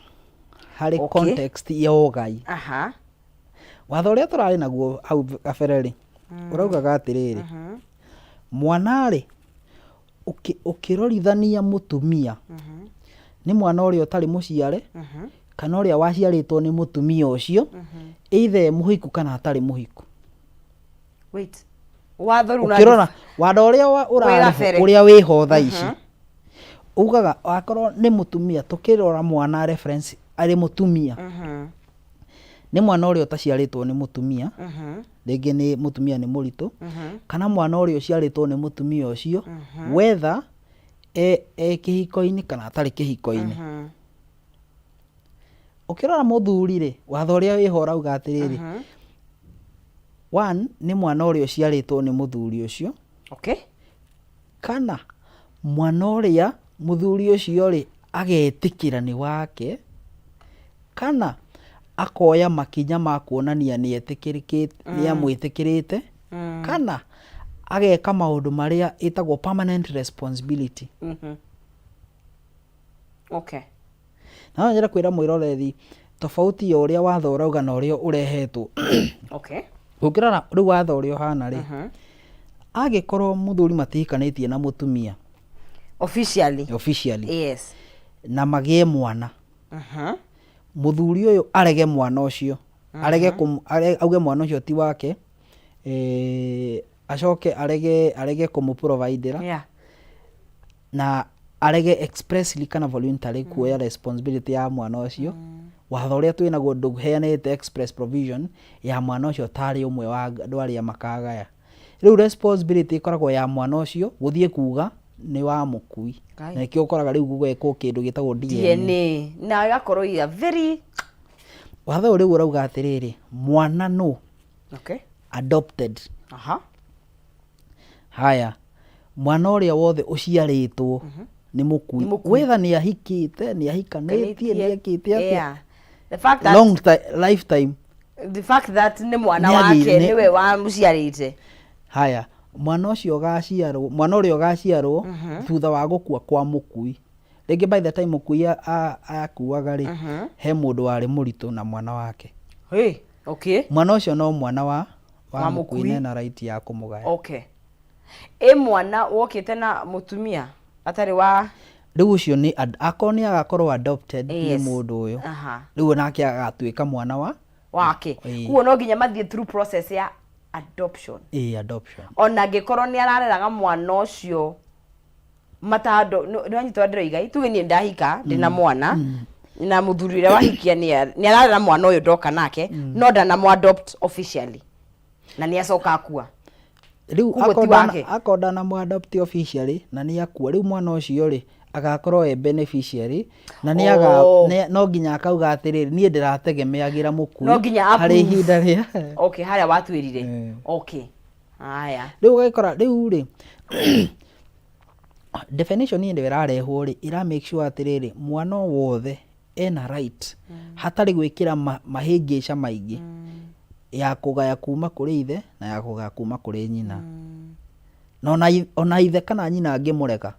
harĩ context ya ũgai. Watho ũrĩa tũrarĩ naguo hau kabere rĩ, ũraugaga atĩrĩrĩ, mwana rĩ, ũkĩrorithania mũtumia, nĩ mwana ũrĩa ũtarĩ mũciare, kana ũrĩa waciarĩtwo nĩ mũtumia ũcio, either e mũhiku kana atarĩ mũhiku. Wait. Watho rĩu Ũkĩrora watho ũrĩa ũrarĩ ho, kabere. ũrĩa wĩho thaa ici, ugaga akorwo nĩ mũtumia, tũkĩrora mwana reference arĩ mũtumia, nĩ mwana ũrĩa ũtaciarĩtwo nĩ mũtumia, rĩngĩ nĩ mũtumia nĩ mũritũ, kana mwana ũrĩa ũciarĩtwo nĩ mũtumia ũcio, whether e kĩhiko-inĩ kana atarĩ kĩhiko-inĩ. Ũkĩrora mũthuri rĩ, watho ũrĩa wĩho ũrauga atĩrĩrĩ, one nĩ mwana ũrĩa ũciarĩtwo nĩ mũthuri ũcio, kana mwana ũrĩa mũthuri ũcio rĩ agetĩkĩra nĩ wake, kana akoya makinya ma kuonania nĩ etĩkĩrĩkĩte, nĩ amwĩtĩkĩrĩte, kana ageka maũndũ marĩa ĩtagwo permanent responsibility. Na no nyende kwĩra mwĩroreri tofauti ya ũrĩa watho ũrauga na ũrĩa ũrehetwo. Ũngĩrora rĩu watho ũrĩa ũhana rĩ, angĩkorwo mũthuri matihikanĩtie na mũtumia Officially. Officially. Na magĩe mwana. Mũthuri ũyũ arege mwana ũcio, arege auge mwana ũcio ti wake, acoke arege arege kũmũ-providera na arege expressly kana voluntarily kuoya responsibility ya mwana ũcio, watho ũrĩa twĩ naguo ndũheanĩte express provision ya mwana ũcio tarĩ ũmwe wa andũ arĩa makagaya. Rĩu responsibility ĩkoragwo ya mwana ũcio gũthiĩ kuga nĩ wa mũkui. Ngai. Na nĩkĩo ũkoraga rĩu gũgekwo kĩndũ gĩtagwo DNA. DNA. Na ĩgakorwo ya very Watho ũyũ rĩu ũrauga atĩrĩrĩ, mwana nũ adopted. Haya, mwana ũrĩa wothe ũciarĩtwo nĩ mũkui, whether nĩ ahikĩte, nĩ ahikanĩtie, nĩ ekĩte atĩa. The fact that Long lifetime. The fact that nĩ mwana Nĩ wake agĩire- nĩwe wamũciarĩte. Haya, mwana ũcio ũgaciarwo, mwana ũrĩa ũgaciarwo thutha wa gũkua kwa mũkui. Rĩngĩ by the time mũkui akuaga rĩ, he mũndũ warĩ mũritũ na mwana wake. Hey, Mwana ũcio no mwana wa Wa mũkui mũkui. na ena right ya kũmũgaya. Ĩ mwana wokĩte na mũtumia atarĩ wa Rĩu ũcio nĩ akorwo nĩ agakorwo adopted nĩ mũndũ ũyũ. Rĩu nake agatuĩka mwana wa wake. Koguo no nginya mathiĩ through process ya adoption. Ĩĩ, adoption. Ona angĩkorwo nĩ arareraga mwana ũcio matando, nĩ wanyita ũrĩa ndĩroiga, tuge niĩ ndahika ndĩna mwana na mũthuri ũrĩa wahikia nĩ ararera mwana ũyũ ndoka nake, no ndanamũ adopt officially na nĩ acoka akua. Rĩu Koguo ti wake. Akorwo ndanamũ adopt officially na nĩ akua, rĩu mwana ũcio rĩ agakorwo e beneficiary na nĩ aga no nginya akauga atĩrĩrĩ, niĩ ndĩrategemeagĩra mũkui No nginya harĩ approve. ihinda rĩa Okay, harĩa watuĩrire. Okay, haya. Rĩu ũgagĩkora rĩu rĩ, definition ĩno ĩrarehwo rĩ, ĩra make sure atĩrĩrĩ, mwana o wothe ena right hatarĩ gwĩkĩra mahĩngĩca maingĩ ya kũgaya kuma kũrĩ ithe na ya kũgaya kuma kũrĩ nyina. Na ona ithe kana nyina angĩmũrega,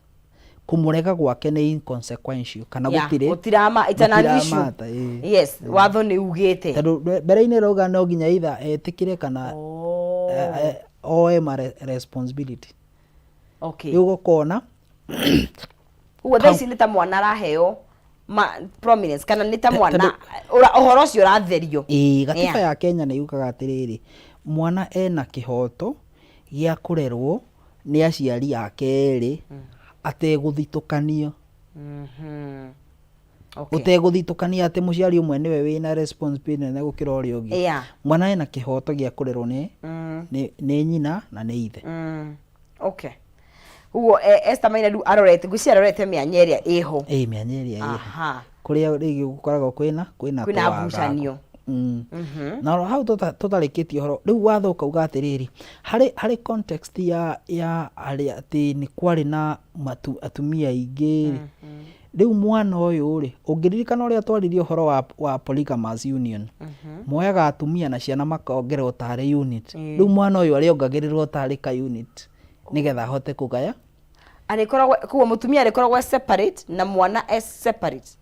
kũmũrega gwake nĩ inconsequential kana gũtirĩ Gũtirama, it's an issue. gũtiramata, ĩĩ. Yes, watho nĩ ugĩte. Tondũ mbere-inĩ ĩrauga no nginya either etĩkĩre kana oe ma responsibility. Rĩu ũkona Ũguo thaa ici nĩ ta mwana araheo ma prominence kana nĩ ta mwana ũhoro ũcio ũratherio. Ĩĩ, gatiba ya Kenya nĩ yugaga atĩrĩrĩ, mwana ena kĩhoto gĩa kũrerwo nĩ aciari ake erĩ ategũthitũkanio. Ũtegũthitũkania atĩ mũciari ũmwe nĩwe wĩna responsibility nene gũkĩra ũrĩa ũngĩ. Mwana ena kĩhoto gĩa kũrerwo nĩ nyina na nĩ ithe. Okay. Ũguo Esther Maina rĩu arorete, ngwĩciria arorete mĩanya ĩrĩa ĩho. Ĩĩ, mĩanya ĩrĩa ĩho. Kũrĩa rĩngĩ gũkoragwo kwĩna kwĩna tũwagagu. Ngucanio. Na oro hau tũtarĩkĩtie ũhoro, rĩu watho ũkauga atĩrĩrĩ, harĩ context ya arĩa atĩ nĩ kwarĩ na atumia aingĩ rĩ, rĩu mwana ũyũ rĩ, ũngĩririkana ũrĩa twaririe ũhoro wa polygamous union, moyaga atumia na ciana makongererwo tarĩ unit. Rĩu mwana ũyũ arĩongagĩrĩrwo tarĩ ka unit nĩgetha ahote kũgaya. Arĩkoragwo, koguo mũtumia arĩkoragwo e separate na mwana e separate.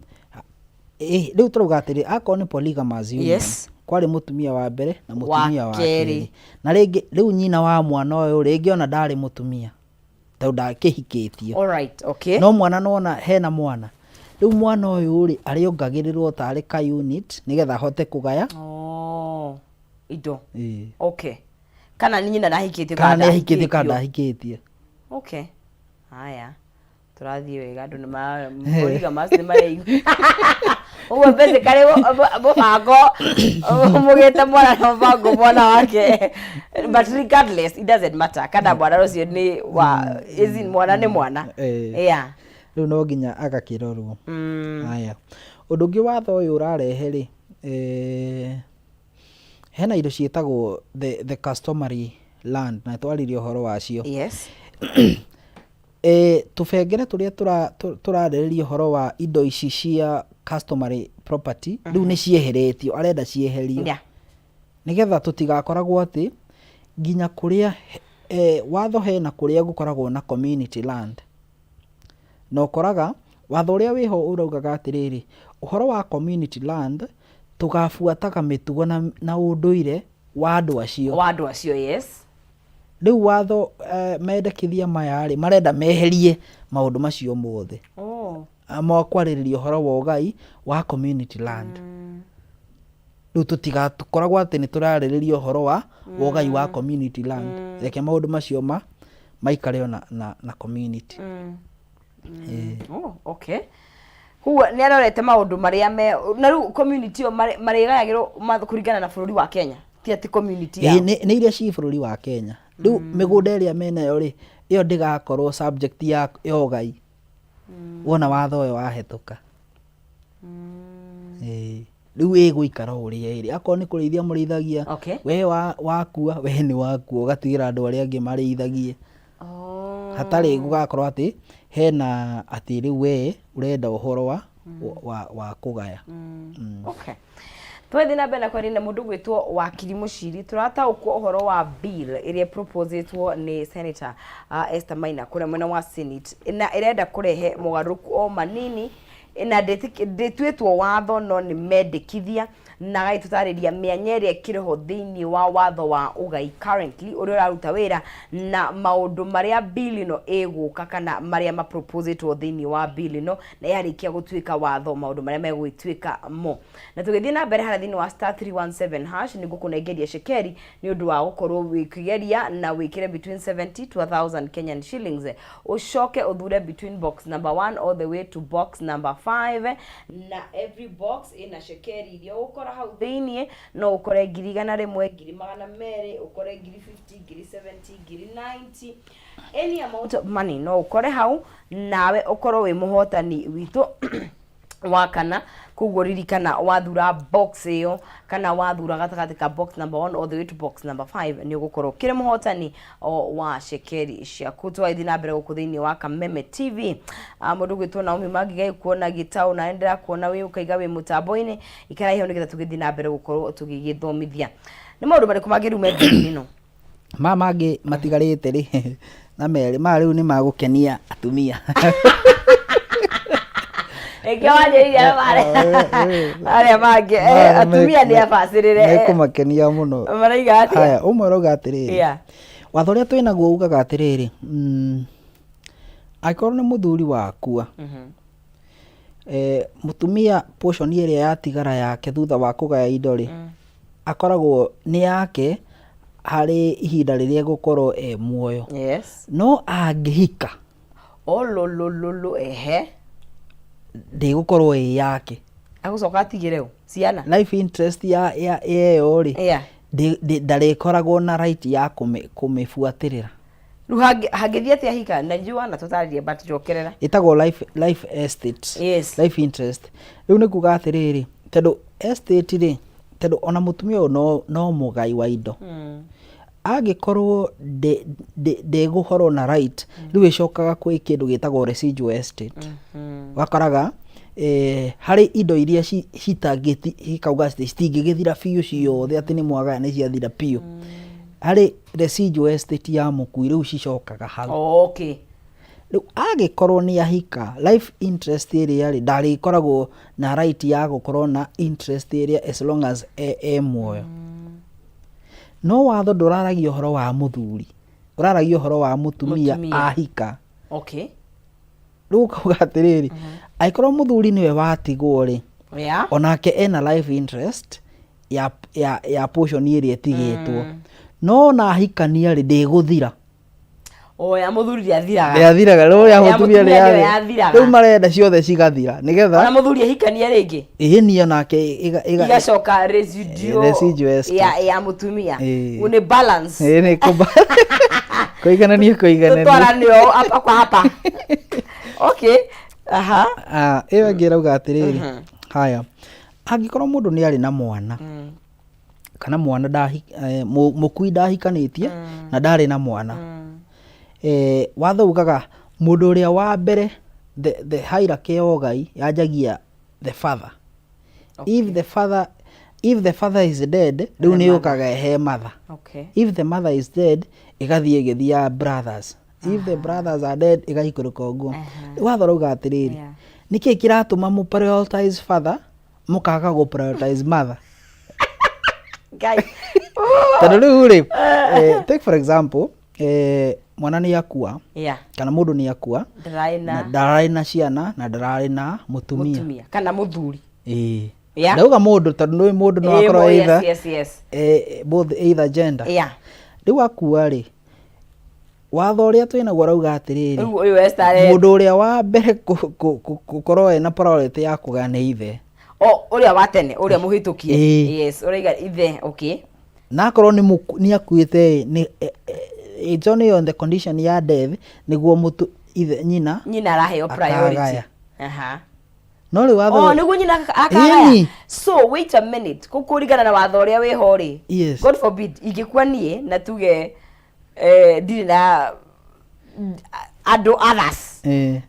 Ĩ, rĩu tũrauga atĩrĩ, akorwo nĩ polygamous union, kwarĩ mũtumia wa mbere na mũtumia wa kerĩ. kerĩ. Na rĩngĩ, rĩu nyina wa mwana ũyũ rĩngĩ ona ndarĩ mũtumia, tondũ ndakĩhikĩtio. Alright, okay. No mwana nĩwona hena mwana. Rĩu mwana ũyũ rĩ, arĩongagĩrĩrwo tarĩ ka unit, nĩgetha ahote kũgaya. Oh, indo. Ĩĩ. Okay. Kana nĩ nyina ndahikĩtio kana nĩ ahikĩtio kana ndahikĩtio. Okay. Haya. Tũrathiĩ wega, andũ nĩ ma polygamous nĩ mareigua. Ũguo basically mũbango mũgĩte mwana na mũbango mwana wake. But regardless, it doesn't matter. Kana mwana ũcio nĩ wa, as in mwana nĩ mwana. Yeah. Rĩu no nginya agakĩrorwo. Haya. Ũndũ ũngĩ watho ũyũ ũrarehe rĩ, hena indo ciĩtagwo the customary land na twaririe ũhoro wacio. Tũbengere tũrĩa tũrarĩrĩria ũhoro wa indo ici cia customary property, rĩu nĩ cieheretio, arenda cieherio. Nĩgetha tũtigakoragwo atĩ nginya kũrĩa watho hena kũrĩa gũkoragwo na community land. Na ũkoraga watho ũrĩa wĩho ũraugaga atĩrĩrĩ, ũhoro wa community land tũgabuataga mĩtugo na ũndũire wa andũ acio. Wa andũ acio, yes. Rĩu watho mendekithia maya rĩ, marenda meherie maũndũ macio mothe. Ma kwarĩrĩria ũhoro wa ũgai wa community land. Rĩu tũtigakoragwo atĩ nĩ tũrarĩrĩria ũhoro wa ũgai wa community land. Reke maũndũ macio maikare o na community. Oh, okay. Koguo nĩ arorete maũndũ marĩa me na rĩu community ĩyo marĩgayagĩrwo kũringana na bũrũri wa Kenya, ti atĩ community yao. Ĩĩ, nĩ iria ciĩ bũrũri wa Kenya. Rĩu mĩgũnda ĩrĩa menayo rĩ, ĩyo ndĩgakorwo subject ya ũgai. Wona watho ũyũ wahĩtũka. Ĩĩ. Rĩu ĩgũikara o ũrĩa ĩrĩ. Akorwo nĩ kũrĩithia mũrĩithagia, we wakua, we nĩ wakua, ũgatigĩra andũ arĩa angĩ marĩithagie. Hatarĩ gũgakorwo atĩ hena atĩ rĩu we ũrenda ũhoro wa kũgaya. Okay. Twathiĩ na mbere na kwaria na mũndũ gwĩtwo Wakiri Mũciri, tũrataũkwo ũhoro wa bill ĩrĩa ĩproposĩtwo nĩ Senator Esther Maina kũrĩa mwena wa Senate, na ĩrenda kũrehe mogarũrũku o manini. Na ndĩtuĩtwo watho no nĩ mendekithia, na agagĩtũtarĩria mĩanya ĩrĩa ĩkĩrĩ ho thĩinĩ wa watho wa ũgai currently ũrĩa ũraruta wĩra, na maũndũ marĩa bill ĩno ĩgũka kana marĩa maproposĩtwo thĩinĩ wa bill ĩno, na yarĩkia gũtuĩka watho maũndũ marĩa megũgĩtuĩka mo. Na tũgĩthiĩ na mbere harĩa thĩinĩ wa star 317 hash, nĩ ngũkũnengeria cekeri nĩ ũndũ wa gũkorwo wĩkĩgeria na wĩkĩre between 70 to 1000 Kenyan shillings, ũcoke ũthure between box number 1 all the way to box number 5, na every box ĩna cekeri iria ũgũkora hau thĩiniĩ. No ũkore 100,000, 200,000, ũkore 50,000, 70,000, 90,000, any amount of money no ũkore hau nawe ũkorwo wĩ mũhotani witũ wa kana. Koguo ririkana, wathura box ĩyo kana wathura gatagatĩ ka box number 1 all the way to box number 5, nĩ ũgũkorwo ũkĩrĩ mũhotani o wa cekeri ciaku. Twagĩthiĩ na mbere gũkũ thĩinĩ wa Kameme TV. Mũndũ gwĩtwo Naomi Mangigai kuona gĩtaũ na ndĩrakuona wĩ ũkaiga wĩ mũtambo-inĩ. Ikarai hau nĩgetha tũgĩthiĩ na mbere gũkorwo tũgĩgĩthomithia. Nĩ maũndũ marĩkũ mangĩ rĩu me bill-inĩ ĩno? Maya mangĩ matigarĩte rĩ, na merĩ maya rĩu nĩ magũkenia atumia. Rĩngĩ wanjĩrĩire arĩa mangĩ, atumia nĩ abacĩrĩre. Mekũmakenia mũno. Maraiga atĩa? Haya, ũmwe ũrauga atĩrĩrĩ, watho ũrĩa twĩnaguo ugaga atĩrĩrĩ, angĩkorwo nĩ mũthuri wakua, mũtumia portion ĩrĩa yatigara yake thutha wa kũgaya indo rĩ, akoragwo nĩ yake harĩ ihinda rĩrĩa egũkorwo e muoyo. No angĩhika, Ololololo, ehe. Ndĩgũkorwo ĩ yake. Agũcoka atigĩre ũ ciana? Life interest ya ĩyo rĩ, ndarĩkoragwo na right ya kũmĩbuatĩrĩra. Rĩu hangĩthiĩ atĩa hika? Na njũa na tũtarĩrie, but njokerera. Ĩtagwo life estate. Life interest rĩu nĩ kuga atĩrĩrĩ, tondũ estate rĩ, tondũ ona mũtumia ũyũ no mũgai wa indo, angĩkorwo ndĩgũkorwo na right, rĩu ĩcokaga kwĩ kĩndũ gĩtagwo residual estate. Ũgakoraga harĩ indo iria citangĩti cikauga atĩ citingĩgĩthira biũ ciothe, atĩ nĩ mwagaya nĩ ciathira biũ. Harĩ residual estate ya mũkui, rĩu cicokaga hau. Rĩu angĩkorwo nĩ ahika, life interest ĩrĩa rĩ, ndarĩkoragwo na right ya gũkorwo na interest ĩrĩa as long as e muoyo. No watho ndũraragia ũhoro wa mũthuri, ũraragia ũhoro wa mũtumia. Mũtumia. Ahika. Rĩu ũkauga atĩrĩrĩ, angĩkorwo mũthuri nĩwe watigwo rĩ, onake ena life interest ya portion ĩrĩa ĩtigĩtwo, no ona ahikania rĩ, ndĩgũthira. O ya mũthuri ndĩathiraga. Ndĩathiraga, rĩu ya Ya mũtumia mũtumia nĩyo nĩyathira. yathiraga. Rĩu marenda ciothe cigathira nĩgetha Ona mũthuri ahikania rĩngĩ, ĩni onake igacoka residual, Residual estate. ya mũtumia. Ũyũ nĩ balance. Ĩĩ, nĩ kũiganania kũiganania. Tũtwarane o hapa kwa hapa. Okay, aha. Ah, ĩyo ĩngĩ ĩrauga atĩrĩrĩ, haya, angĩkorwo mũndũ nĩ arĩ na mwana, kana mwana mũkui ndahikanĩtie na ndarĩ na mwana, watho ugaga mũndũ ũrĩa wa mbere, the hierarchy ya ũgai yanjagia the father. If the father is dead, rĩu nĩ yũkaga he mother. If the mother is dead, ĩgathiĩ ĩgĩthiaga brothers. If the brothers are dead, ĩgaikũrũka ũguo. Watho ũrauga atĩrĩrĩ, nĩkĩ kĩratũma mũ prioritize father, mũkaga gũ prioritize mother? Ngai. Tondũ rĩu rĩ, take for example, mwana nĩ akua, kana mũndũ nĩ akua, ndararĩ na na ndararĩ na ciana na ndararĩ na mũtumia. Mũtumia kana mũthuri. Ĩĩ. Ndauga mũndũ tondũ nĩ mũndũ no akorwo either both, either gender. Rĩu akua rĩ, watho ũrĩa twĩnaguo ũrauga atĩrĩrĩ, Rĩu ũyũ Esther mũndũ ũrĩa wa mbere gũkorwo ena priority ya kũgaya nĩ ithe. O ũrĩa wa tene, ũrĩa mũhĩtũkie. Ĩĩ. Yes, ũraiga ithe, okay. Na akorwo nĩ akuĩte, nĩ it's only on the condition ya death nĩguo mũtu ithe, nyina nyina araheo priority. Akagaya. No rĩu watho Oh, nĩguo nyina akagaya. Ĩni. So wait a minute, kũringana na watho ũrĩa wĩho rĩ, God forbid ingĩkua niĩ na tuge ndirĩ na andũ others,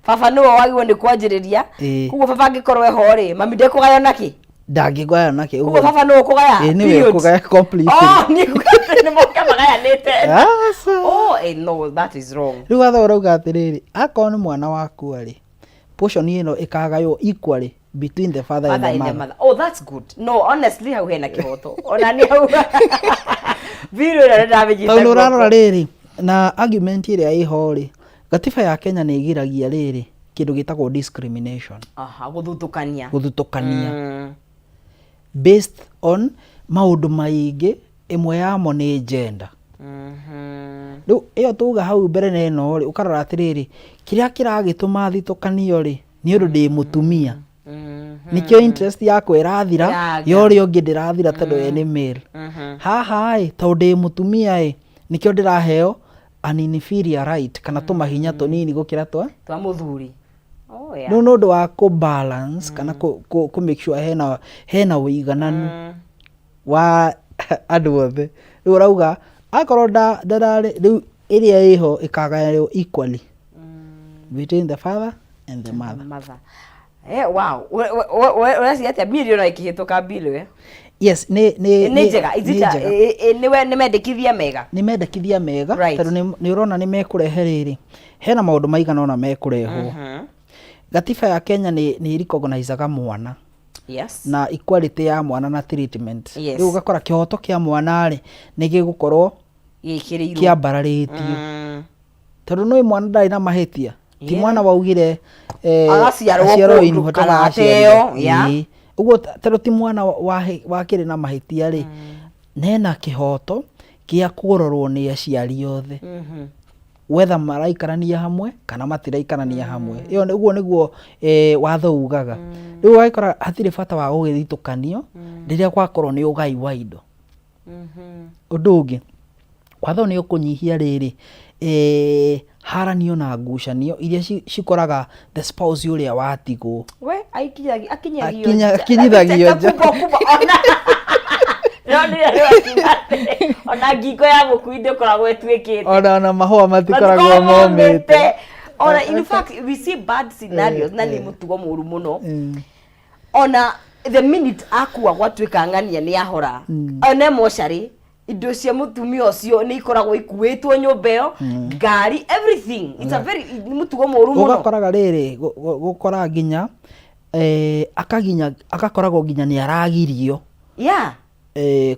baba nĩwe wagĩrĩirwo nĩ kwanjĩrĩria. Koguo baba angĩkorwo eho rĩ, mami ndekũgaya nakĩ? Ndangĩgaya nakĩ. Koguo baba nĩwe ũkũgaya. Ĩĩ, nĩwe Period. ũkũgaya completely. Oh, nĩ nĩ moke magayanĩte. Aca. Oh, no, that is wrong. Rĩu watho ũrauga atĩrĩrĩ, akorwo nĩ mwana wakua rĩ, Portion ĩno ĩkagaywo equally between the father and Father the and the mother. mother. Oh, that's good. No, honestly, hau hena kĩhoto. Ona nĩ hau. Bill ĩno nĩ ndamĩnyita Tondũ ũrarora guoko. rĩrĩ na argument ĩrĩa ĩho rĩ, gatiba ya Kenya nĩ ĩgiragia rĩrĩ kĩndũ gĩtagwo discrimination. Aha, gũthutũkania. Gũthutũkania. Based on maũndũ maingĩ, ĩmwe yamo nĩ gender. Rĩu ĩyo tuga hau mbere na ĩno rĩ, ũkarora atĩrĩrĩ, kĩrĩa kĩragĩtũma thitũkanio rĩ, nĩ ũndũ ndĩ mũtumia. Nĩkĩo interest yakwa ĩrathira, Ĩraga. ya ũrĩa ũngĩ ndĩrathira tondũ we nĩ male. Haha ĩ, tondũ ndĩ mũtumia ĩ, nĩkĩo ndĩraheo an inferior right kana tũmahinya tũnini gũkĩra twa Twa mũthuri. Oh, yeah. Rĩu nĩ ũndũ wa kũ balance kana kũ make sure hena ũigananu wa andũ othe. Rĩu ũrauga akorwo ndararĩ rĩu ĩrĩa ĩho ĩkagaywo equally between the father and the mother. Mother. Eh, wow. Ũreciria atĩa bill ĩno ĩkĩhĩtũka bill ĩyo? Yes, nĩ Nĩ njega. Is nĩ it a- njega. Nĩ mendekithia mega? Nĩ mendekithia mega tondũ nĩ ũrona nĩ mekũrehe rĩrĩ, hena maũndũ maigana ũna mekũrehwo. Gatiba ya Kenya nĩ recognizaga mwana. Na equality ya mwana na treatment. Rĩu ũgakora kĩhoto kĩa mwana rĩ, nĩ gĩgũkorwo Gĩkĩrĩirwo. kĩambararĩtio. Tondũ nĩ mwana ndarĩ na mahĩtia. Ti mwana waugire Agaciarwo aciarwo kũndũ in whatever kana aciarirwo. ateo, yeah. Ĩĩ. Ũguo tondũ ti mwana wakĩrĩ na mahĩtia rĩ, nena kĩhoto gĩa kũrorwo nĩ aciari othe. Whether maraikarania hamwe kana matiraikarania hamwe. Ĩyo ũguo nĩguo watho ugaga. Rĩu ũgagĩkora hatirĩ bata wa gũgĩthitũkanio rĩrĩa gwakorwo nĩ ũgai wa indo. Ũndũ ũngĩ, watho nĩ ũkũnyihia rĩrĩ haranio na ngucanio iria cikoraga the spouse ũrĩa watigwo. We, akinyagio nja. Akinyithagio nja. Kumba, kumba, ona. No, nĩ rĩo akiuga atĩ, ona ngingo ya mũkui ndĩkoragwo ĩtuĩkĩte. Ona mahũa matikoragwo Matikoragwo momĩte. momĩte. Ona, in fact, we see bad scenarios, na nĩ mũtugo mũru mũno. Ona the minute akua gwatuĩka ng'ania nĩ ahora, ona mocarĩ, indo cia mũtumia ũcio nĩ ikoragwo ikuĩtwo nyũmba ĩyo, ngari, everything. It's a very, nĩ mũtugo mũru mũno. Ũgakoraga rĩrĩ, gũkora nginya, akaginya, agakoragwo nginya nĩ aragirio.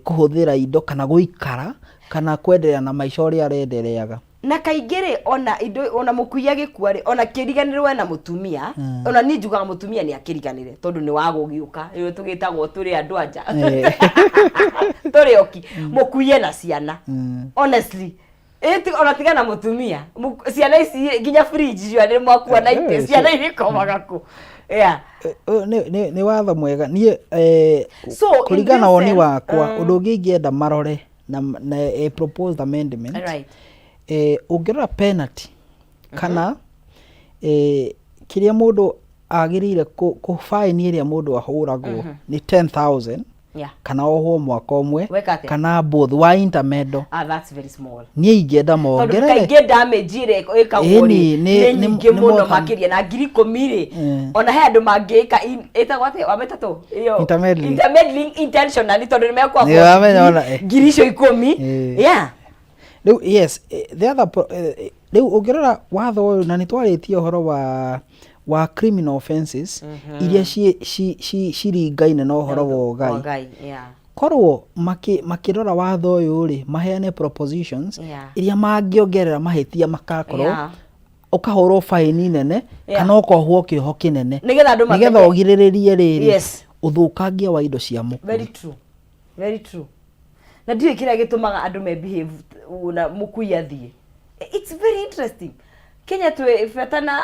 Kũhũthĩra indo kana gũikara kana kwenderea na maica ũrĩa arendereaga. Na kaingĩ rĩ, ona indo, ona mũkui agĩkua rĩ, ona kĩriganĩrwo ena mũtumia, ona niĩ njugaga mũtumia nĩ akĩriganĩre, tondũ nĩ wa gũgĩũka, rĩu tũgĩtagwo tũrĩ andũ anja. Tũrĩ oki. Mũkui ena ciana. Honestly. Ona tiga na mũtumia. Ciana ici rĩ, nginya fridge cio nĩ mwakua na itĩ, ciana irĩkomaga kũ? Yeah. Nĩ watho mwega. Niĩ, So, in kũringana na this woni sense, wakwa, ũndũ ũngĩ ingĩenda marore na a proposed amendment, ũngĩrora penalty kana, kĩrĩa mũndũ agĩrĩire kũ fine ĩrĩa mũndũ ahũragwo nĩ 10,000 kana ohwo mwaka ũmwe Weka atĩa? kana both wa intermeddle. Ah, that's very small. Niĩ ingĩenda Tondũ mongerere. kaingĩ damage ĩrĩa ĩkagwo rĩ, Ĩni, nĩ nyingĩ nĩ mũno more than makĩria na 10,000 rĩ, ona he andũ mangĩka ĩtagwo atĩa wa mĩtatũ ĩyo? Intermeddling. Intermeddling intentionally tondũ nĩ mekũ Nĩ afford wamenya ona, ngiri icio 10. Rĩu yes, the other rĩu ũngĩrora watho ũyũ na nĩ twarĩtie ũhoro wa criminal offenses iria ciringaine na ũhoro wa ũgai. Ũgai, yeah. Korwo makĩrora watho ũyũ rĩ, maheane propositions iria mangĩongerera mahĩtia makakorwo ũkahũrwo baĩni nene kana ũkohwo kĩoho kĩnene. Nĩgetha andũ Nĩgetha mamenye. ũgirĩrĩrie rĩrĩ ũthũkangia wa indo cia mũkui. Very true. Very true. Na ndiũĩ kĩrĩa gĩtũmaga andũ me behave na mũkui athiĩ. It's very interesting. Kenya twĩ bata na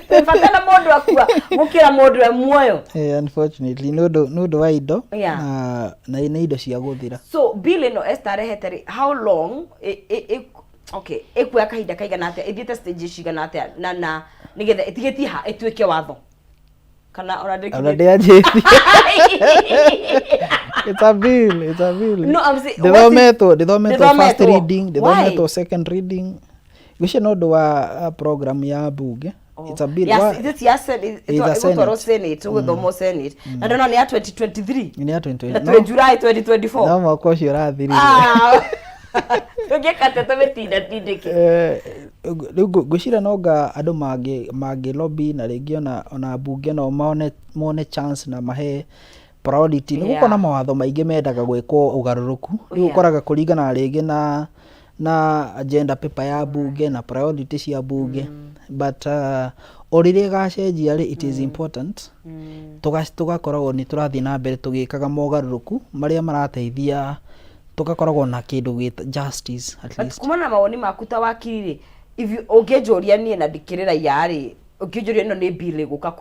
twĩ bata na mũndũ akua gũkĩra mũndũ e muoyo. Unfortunately, nĩ ũndũ wa indo na nĩ indo cia gũthira. So bill ĩno Esther arehete rĩ, how long okay, ĩkuoya kahinda kaigana atĩa, ĩthiĩte stage cigana atĩa na nĩgetha ĩtigĩtie ha ĩtuĩke watho? Kana ona ndĩkinyĩte? Ona ndĩanjĩtie. It's a bill, it's a bill. No, I'm saying, what is Ndĩthometwo first Ndĩthometwo. reading, ndĩthometwo Why? second reading. Ngwĩciria nĩ ũndũ wa program ya bunge. It's a bill. Yes, this ya Senate, It's a ĩgũtwarwo Senate. Senate, ĩgũthomwo Senate. Na ndona nĩ ya 2023. Nĩ ya 2023. Na twĩ July 2024. No mwaka ũcio ũrathirire. Tũngĩka atĩa tũmĩtindatindĩke? Rĩu ngwĩciria no nga andũ mangĩ lobby na rĩngĩ ona mbunge no mone chance na mahe priority. Nĩ gũkorwo na mawatho maingĩ mendaga gwĩkwo ũgarũrũku. Rĩu ũkoraga kũringana rĩngĩ na agenda paper ya mbunge na priority cia mbunge. But o rĩrĩa ĩgacenjia rĩ, it is important tũgakoragwo nĩ tũrathiĩ na mbere tũgĩkaga mogarũrũku marĩa marateithia tũgakoragwo na kĩndũ gĩ justice at But least. kumana na mawoni maku ta wakiri rĩ, if you ũngĩnjũria niĩ na ndikĩrĩ raia rĩ, ũngĩnjũria ĩno nĩ bill ĩgũka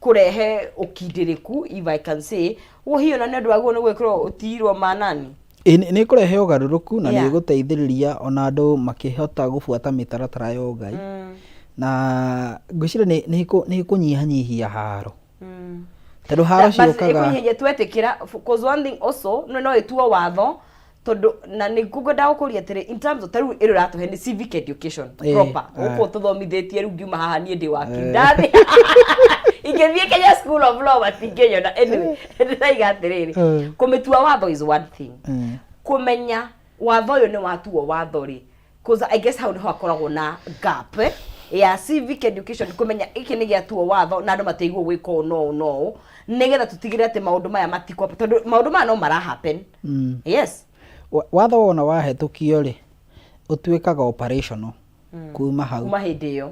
kũrehe ũkindĩrĩku, if I can say, ũguo hihi ona nĩ ũndũ wagĩrĩirwo nĩ gwĩkĩrwo ũtirwo manani. Ĩ, nĩ ĩkũrehe ũgarũrũku na nĩ ĩgũteithĩrĩria ona andũ makĩhota gũbuata mĩtaratara ya ũgai. Na ngwĩciria nĩ ĩkũnyihanyihia haro. Tondũ haro ciũkaga ĩkũnyihia twetĩkĩra, cause one thing also no ĩtuo watho, tondũ na nĩ ngwendaga gũkũria atĩrĩ, in terms of tarĩu ĩrĩa ũratũhe nĩ civic education proper, gũkũ tũthomithĩtie. Rĩu ngiuma haha niĩ ndĩ wakiri, ndathi ingĩthiĩ Kenya School of Law matingĩnyona. Anyway, ndĩraiga atĩrĩrĩ, kũmĩtua watho is one thing, kũmenya watho ũyũ nĩ watuo watho rĩ, cause I guess hau niho hakoragwo na gap ya civic education, kũmenya gĩkĩ nĩ gĩatuo watho na andũ matiaigwo gwĩka ũũ no ũũ no ũũ, nĩgetha tũtigĩrĩre atĩ maũndũ maya matikwa, tondũ maũndũ maya no mara happen. Yes. Watho wona wahetũkio rĩ, ũtuĩkaga operational kuma hau. Kuma hĩndĩ ĩyo.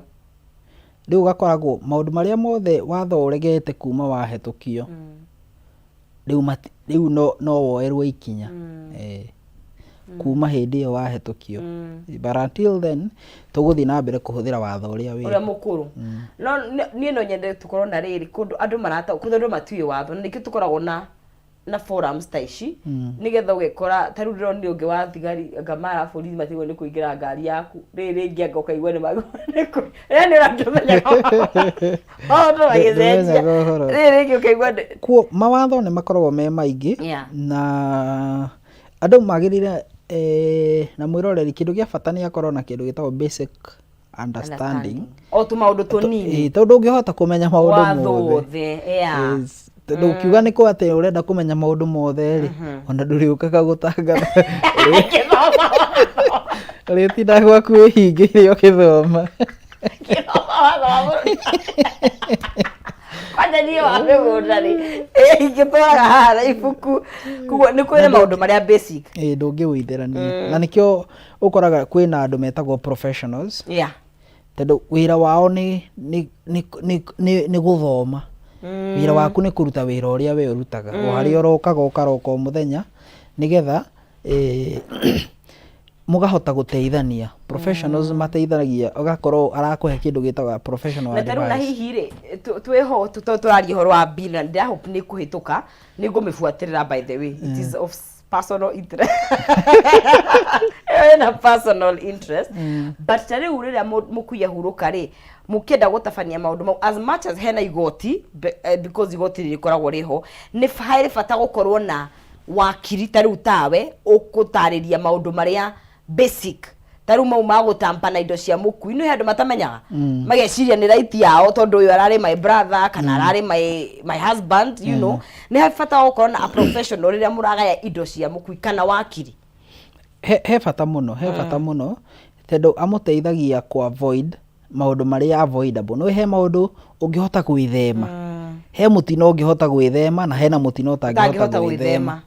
Rĩu ũgakoragwo maũndũ marĩa mothe watho ũregete kuma wahetũkio, rĩu no woerwo ikinya kuma hĩndĩ ĩyo wahetũkio. But until then tũgũthiĩ na mbere kũhũthĩra watho ũrĩa wĩ ũrĩa mũkũrũ. No niĩ no nyende tũkorwo na rĩrĩ kũndũ andũ marata, kũndũ andũ matiũĩ watho, na nĩkĩo tũkoragwo na forums ta ici, nĩgetha ũgĩkora ta rĩu ndĩronire ũngĩ wa thigari anga mara borithi matigwo nĩ kũingĩra ngari yaku rĩrĩ rĩngĩ, anga ũkaigua nĩ magwo yani ũratũmenyaga maũndũ magĩcenjia. Ndũmenyaga ũhoro. Rĩrĩ rĩngĩ ũkaigua Kuo mawatho nĩ makoragwo me maingĩ na andũ magĩrĩire na mwĩroreri kĩndũ gĩa bata nĩ akorwo na kĩndũ gĩtagwo basic understanding. O tũmaũndũ tũnini. Ĩĩ, tondũ ũngĩhota kũmenya maũndũ watho mothe wothe. Yes. Tondũ ũkiuga nĩ kũ atĩ ũrenda kũmenya maũndũ mothe rĩ, ona ndũrĩũkaga gũtangatha, ũrĩtinda gwaku wĩhingĩire ũgĩthoma. Watho wa bũrũri. Kwanja niĩ wa mĩgũnda rĩ, ingĩtwara haha na ibuku, koguo nĩ kwĩna maũndũ marĩa basic. Ĩĩ, ndũngĩwĩithĩrania, na nĩkĩo ũkoraga kwĩna andũ metagwo professionals, tondũ wĩra wao nĩ gũthoma. Wĩra waku nĩ kũruta wĩra ũrĩa we ũrutaga, o harĩa ũrokaga ũkaroka o mũthenya, nĩgetha mũgahota gũteithania. Professionals mateithanagia, ũgakorwo arakũhe kĩndũ gĩtagwo professional Na tarĩu na advice. Hihi rĩ, twĩho tũraria ũhoro wa bill, na ndĩra hope nĩ kũhĩtũka, nĩ ngũmĩbuatĩrĩra. By the way, it is of personal interest, ĩyo ĩna personal interest. But ta rĩu rĩrĩa mũkui ahurũka rĩ, mũkĩenda gũtabania maũndũ mau, as much as hena igoti, because igoti rĩkoragwo rĩho, nĩ harĩ bata gũkorwo na wakiri ta rĩu tawe ũkũtarĩria maũndũ marĩa basic, ta rĩu mau ma gũtampa na indo cia mũkui. Nĩ andũ matamenyaga, mageciria nĩ right yao, tondũ ũyũ ararĩ my brother kana ararĩ my husband. Nĩ harĩ bata wa gũkorwo na a professional rĩrĩa mũragaya indo cia mũkui, kana wakiri? He bata mũno, he bata mũno, tondũ amũteithagia ku avoid maũndũ marĩa avoidable. Nĩ he maũndũ ũngĩhota gwĩthema, he mũtino ũngĩhota gwĩthema, na hena mũtino ũtangĩhota ũtangĩhota gwĩthema. Gwĩthema.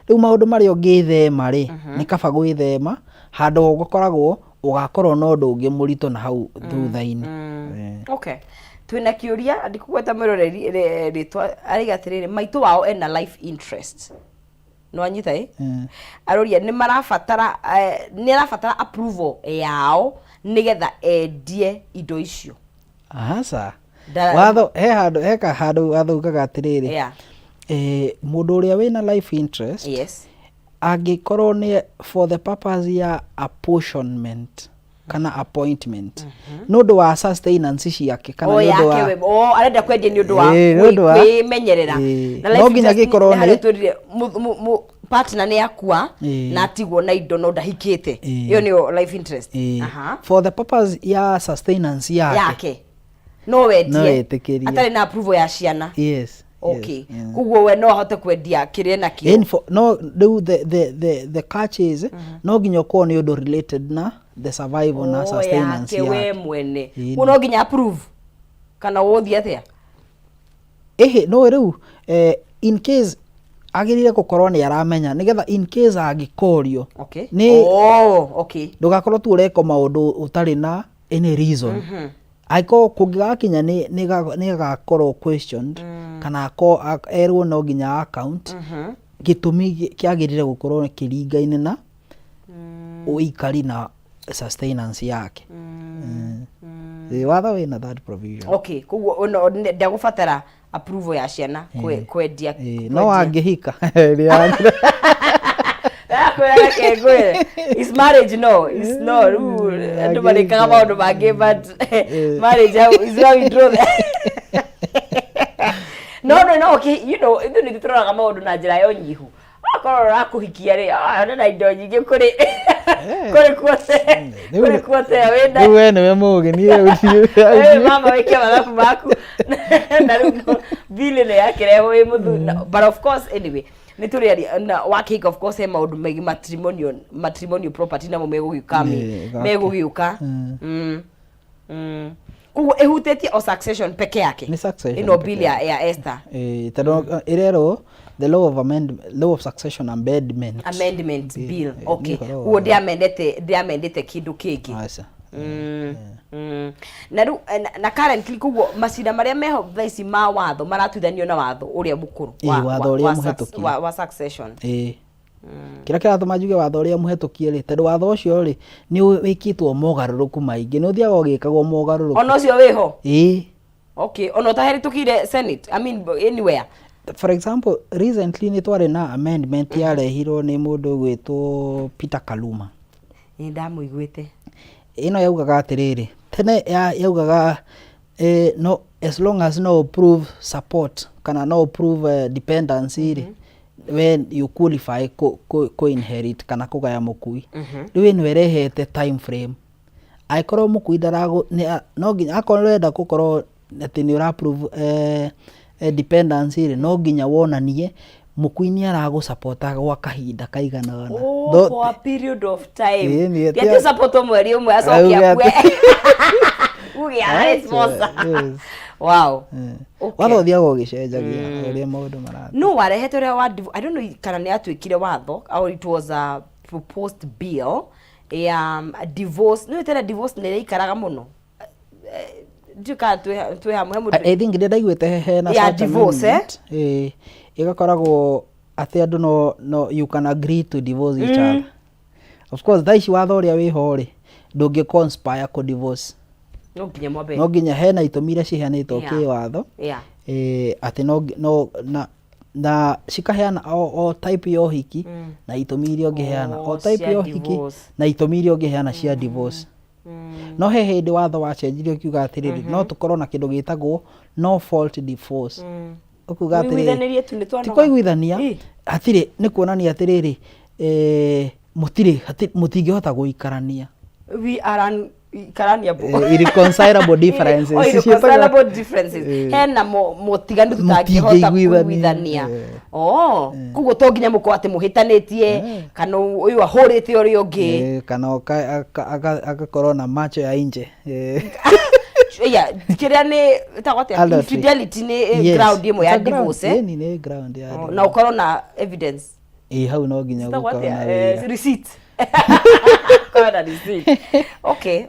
Rĩu maũndũ marĩa ũngĩthema rĩ, nĩ kaba gwĩthema handũ ũgakoragwo ũgakorwo na ũndũ ũngĩ mũritũ na hau thutha-inĩ. Okay, twĩna kĩũria, ndikũgweta mwĩroreri rĩtwa, araiga atĩrĩrĩ, maitũ wao ena life interest, no anyita ĩ aroria nĩ marabatara, nĩ arabatara approval yao nĩgetha endie indo icio. Aca. Watho he handũ, he handũ watho ugaga atĩrĩrĩ, mũndũ ũrĩa wĩna life interest angĩkorwo nĩ for the purpose ya apportionment kana appointment, nĩ ũndũ wa sustenance ciake kana o nĩ ũndũ yake wa we o arenda kwendia nĩ ũndũ wa Ĩĩ, nĩ ũndũ wa kwĩmenyerera. Ĩĩ. Na life No nginya interest gĩkorwo nĩ harĩa twĩrire partner nĩ akua na atigwo na indo no ndahikĩte. Ĩyo nĩyo life interest. For the purpose ya sustenance yake, yake no wendie No wĩtĩkĩrie. atarĩ na approval ya ciana. Yes. Okay. Yes, mm. Koguo we no ahote kwendia kĩrĩa nakĩo. No rĩu the catch is no nginya ũkorwo nĩ ũndũ related na the survival na Oh, sustenance yake we yake. mwene. Ĩni. Koguo no nginya approve kana ũgũthiĩ atĩa? Ĩhĩ, no rĩu in case agĩrĩire gũkorwo nĩ aramenya nĩgetha in case angĩkorio nĩ Oh, okay. ndũgakorwo tu ũreka maũndũ ũtarĩ na any reason. Angĩkorwo kũngĩgakinya nĩ agakorwo questioned kana akorwo erwo no nginya account, gĩtũmi kĩagĩrĩire gũkorwo kĩringaine na ũikari na sustenance yake. Ĩĩ, watho wĩna that provision. Okay, koguo ono ndegũbatara approval ya ciana kwendia. Ĩĩ, no angĩhika nĩ Akwĩra reke ngwĩre, is marriage, no is no rĩu andũ marĩkaga maũndũ mangĩ, but marriage how is where we draw the no no no okay, ithuĩ nĩ tũroraga maũndũ na njĩra ya ũnyihu. Akorwo ũrakũhikia rĩ, ah, na indo nyingĩ kũrĩ kuothe kũrĩ kuothe wĩna Rĩu we nĩwe mũgĩ, niĩ Eh, mama wĩke mathabu maku na rĩu bill ĩno yakĩrehwo wĩ mũthuri. But of course, anyway, nĩ tũrĩ na wakĩhika, of course he maũndũ megiĩ matrimonial property namo megũgĩũka megũgĩũka. Koguo ĩhutĩtie o succession peke yake? Nĩ succession ĩno peke bill ya Esther. Ĩĩ, tondũ ĩrerwo the law of succession amendment Amendment bill. Okay. Nĩ ũhoro Koguo ndiamendete kĩndũ kĩngĩ. Aca. Na rĩu na currently, koguo macira marĩa meho thaa ici ma watho maratuithanio na watho ũrĩa mũkũrũ Ĩĩ, watho ũrĩa mũhetũkie. wa succession. Ĩĩ, kĩrĩa kĩratũma njuge watho ũrĩa mũhetũkie rĩ, tondũ watho ũcio rĩ nĩ wĩkĩtwo mogarũrũku maingĩ, nĩ ũthiaga ũgĩkagwo mogarũrũku. Ona ũcio wĩho? Ĩĩ. Okay, ona ũtahetũkire senate, I mean, anywhere. For example, recently nĩ twarĩ na amendment yarehirwo nĩ mũndũ ũgwĩtwo Peter Kaluma. Nĩ ndamũiguĩte. Ĩno yaugaga atĩrĩrĩ, tene yaugaga no as long as no prove support kana no prove dependency rĩ, when you qualify kũ inherit kana kũgaya mũkui. Rĩu ĩno ĩrehete time frame, angĩkorwo mũkui ndaragũ no nginya akorwo ũrenda gũkorwo atĩ nĩ ũra prove dependency rĩ, no nginya wonanie mũkui nĩ aragũsapota gwa kahinda kaigana ũna. Oh, for a period of time. Ĩĩ, nĩ Ti atĩ support mweri ũmwe acoke Auge akue. Uge arĩ sponsor. Yes. Wow. Okay. Watho ũthiaga ũgĩcenjagia o ũrĩa maũndũ marathiĩ. No warehete ũrĩa wa I don't know kana nĩ atuĩkire watho or it was a proposed bill ya divorce. Nĩ tene divorce nĩ ĩraikaraga mũno. Ndiũĩ kana twĩ hamwe he mũndũ. I think ndĩ ndaiguĩte hena Ya such divorce, eh? amendment. Ĩĩ, ĩgakoragwo atĩ andũ no you can agree to divorce each other. Of course thaa ici watho ũrĩa wĩho rĩ, ndũngĩ conspire kũ divorce. No nginya mwambe. No nginya hena itũmi iria ciheanĩtwo kĩwatho, atĩ no na cikaheana o type ya ũhiki na itũmi iria ũngĩheana, o Oh, type cia ya ũhiki divorce. na itũmi iria ũngĩheana cia divorce. No he hĩndĩ watho wacenjirie ũkiuga atĩrĩrĩ, no tũkorwo na kĩndũ gĩtagwo no fault divorce, ũkuga atĩrĩrĩ, Mũiguithanĩrie tu nĩ ti twanoga. kũiguithania hatirĩ, nĩ kuonania atĩrĩrĩ, mũtirĩ mũtingĩhota gũikarania. We are unikaraniable. Irreconcilable differences. Oh, irreconcilable differences. Hena motiganu tutangĩhota Mũtingĩiguithania. kũiguithania. Oh, koguo to nginya mũkorwo atĩ mũhĩtanĩtie kana ũyũ ahũrĩte ũrĩa ũngĩ. Kana agakorwo na macho ya nje. Yeah, kĩrĩa nĩ ĩtagwo atĩa? Adultery. Infidelity nĩ Yes. ground ĩmwe ya It's a ground. divorce, eh? Ĩni nĩ ground ya Oh, divorce. na ũkorwo na evidence. Ĩ, hau no nginya Ĩtagwo gũkorwo atĩa? na wĩra. Receipt. Korwo na receipt. Okay.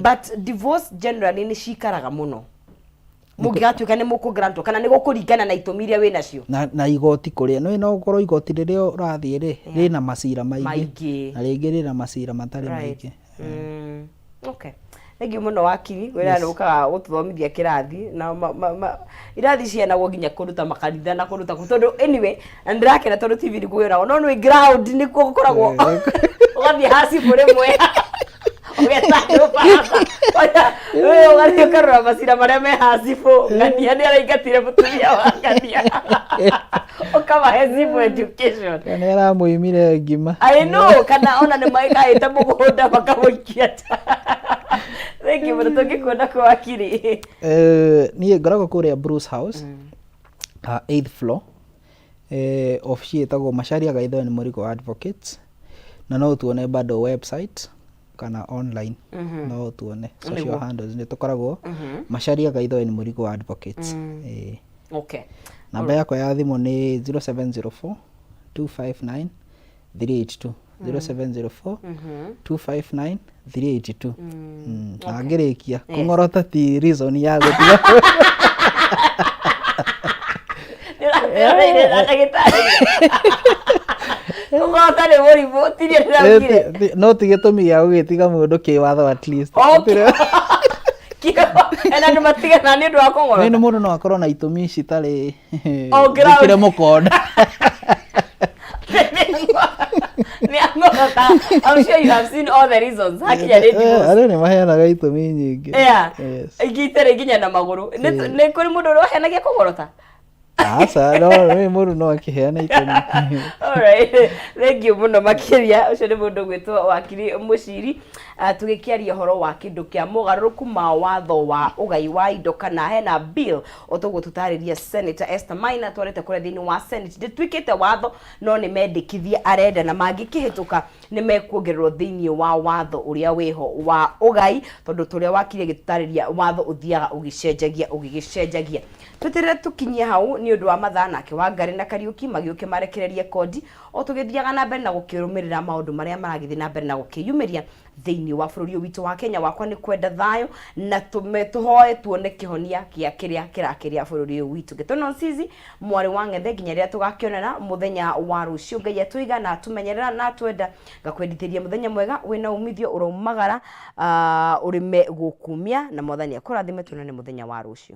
But divorce generally nĩ cikaraga mũno mũngĩgatuĩka nĩ mũkũ kana nĩ gũkũringana na itũmi iria wĩ nacio. Na igoti kũrĩa no ũkorwo igoti rĩrĩa ũrathiĩ rĩ rĩna macira maingĩ Maingĩ. na rĩngĩ rĩna macira matarĩ maingĩ. Okay, thank you mũno wakiri wĩra nĩ ũkaga gũtũthomithia kĩrathi na irathi ciheanagwo nginya kũndũ ta makanitha na kũndũ ta kũu, tondũ anyway na nĩndĩrakena tondũ TV nĩ kwĩragwo no nĩ ground nĩkuo gũkoragwo, ũgathiĩ hacibũ rĩmwe ũgeta andũ baratha, ũgathiĩ ũkarora macira marĩa me hacibũ, ng'ania nĩ araingatire mũtumia wa ng'ania, ũkamahe civil education. Kana aramũimire ngima. I know, kana ona nĩ magĩkaĩte mũgũnda makamũikia nja. Thank you mũno, tũngĩkuona kũ wakiri? Niĩ ngoragwo kũrĩa Bruce House. 8th floor, obici ĩtagwo Macharia Gaitho and Mũrigo Advocates, na no ũtuone bado website kana online, no ũtuone social handles nĩ tũkoragwo Macharia Gaitho and Mũrigo Advocates. Ĩĩ. Namba yakwa ya thimũ nĩ 0704 259 382, 0704 259 382. Na ngĩrĩkia, kũng'orota ti reason ya gũtiga. Ndagĩtarĩ, kũgota nĩ mũrimũ tirie ndĩraugire. No ti gĩtũmi gĩa gũgĩtiga mũndũ kĩwatho at least. Ena andũ matigana nĩ ũndũ wa Nĩ kũng'orota. Mũndũ no akorwo na itũmi citarĩ On ground. njĩkĩre mũkonde. Nĩ ang'orota. I'm sure you have seen all the reasons hakinya nĩ divorce. Andũ nĩ maheanaga itũmi nyingĩ. Yes. Ingĩ itarĩ nginya na magũrũ. Nĩ kũrĩ mũndũ ũrĩa waheanagia kũng'orota? Aca, no nĩ mũndũ no akĩheana itũmi. Alright. Thank you mũno makĩria. Ũcio nĩ mũndũ gwĩtwo wakiri Mũciri. Tũgĩkĩaria ũhoro wa kĩndũ kĩa mogarũrũku ma watho wa ũgai wa indo, kana hena bill o toguo tũtarĩria Senator Esther Maina twarĩte kũrĩa thĩinĩ wa Senate. Ndĩtuĩkĩte watho, no nĩ mendekithia arenda, na mangĩkĩhĩtũka nĩ mekuongererwo thĩinĩ wa watho ũrĩa wĩho wa ũgai, tondũ tũrĩa wakiri agĩtũtarĩria, watho ũthiaga ũgĩcenjagia ũgĩgĩcenjagia. Tweterere tũkinyie hau nĩ ũndũ wa mathaa, nake Wangari na Kariũki magĩũke marekererie kondi o tũgĩthiaga na mbere na gũkĩrũmĩrĩra maũndũ marĩa maragĩthiĩ na mbere na gũkĩyumĩria thĩinĩ wa bũrũri ũyũ witũ wa Kenya. Wakwa nĩ kwenda thayũ na tũme tũhoe tuone kĩhonia gĩa kĩrĩa kĩrakĩrĩa bũrũri ũyũ witũ. Gĩtono Nsizi, mwarĩ wa Ng'ethe, nginya rĩrĩa tũgakĩonana mũthenya wa rũciũ, Ngai atũiga na atũmenyerera na atwenda. Ngakwendithĩria mũthenya mwega wĩna umithio, ũroumagara ũrĩme gũkumia, na Mwathani akũrathime. Tuonane mũthenya wa rũciũ.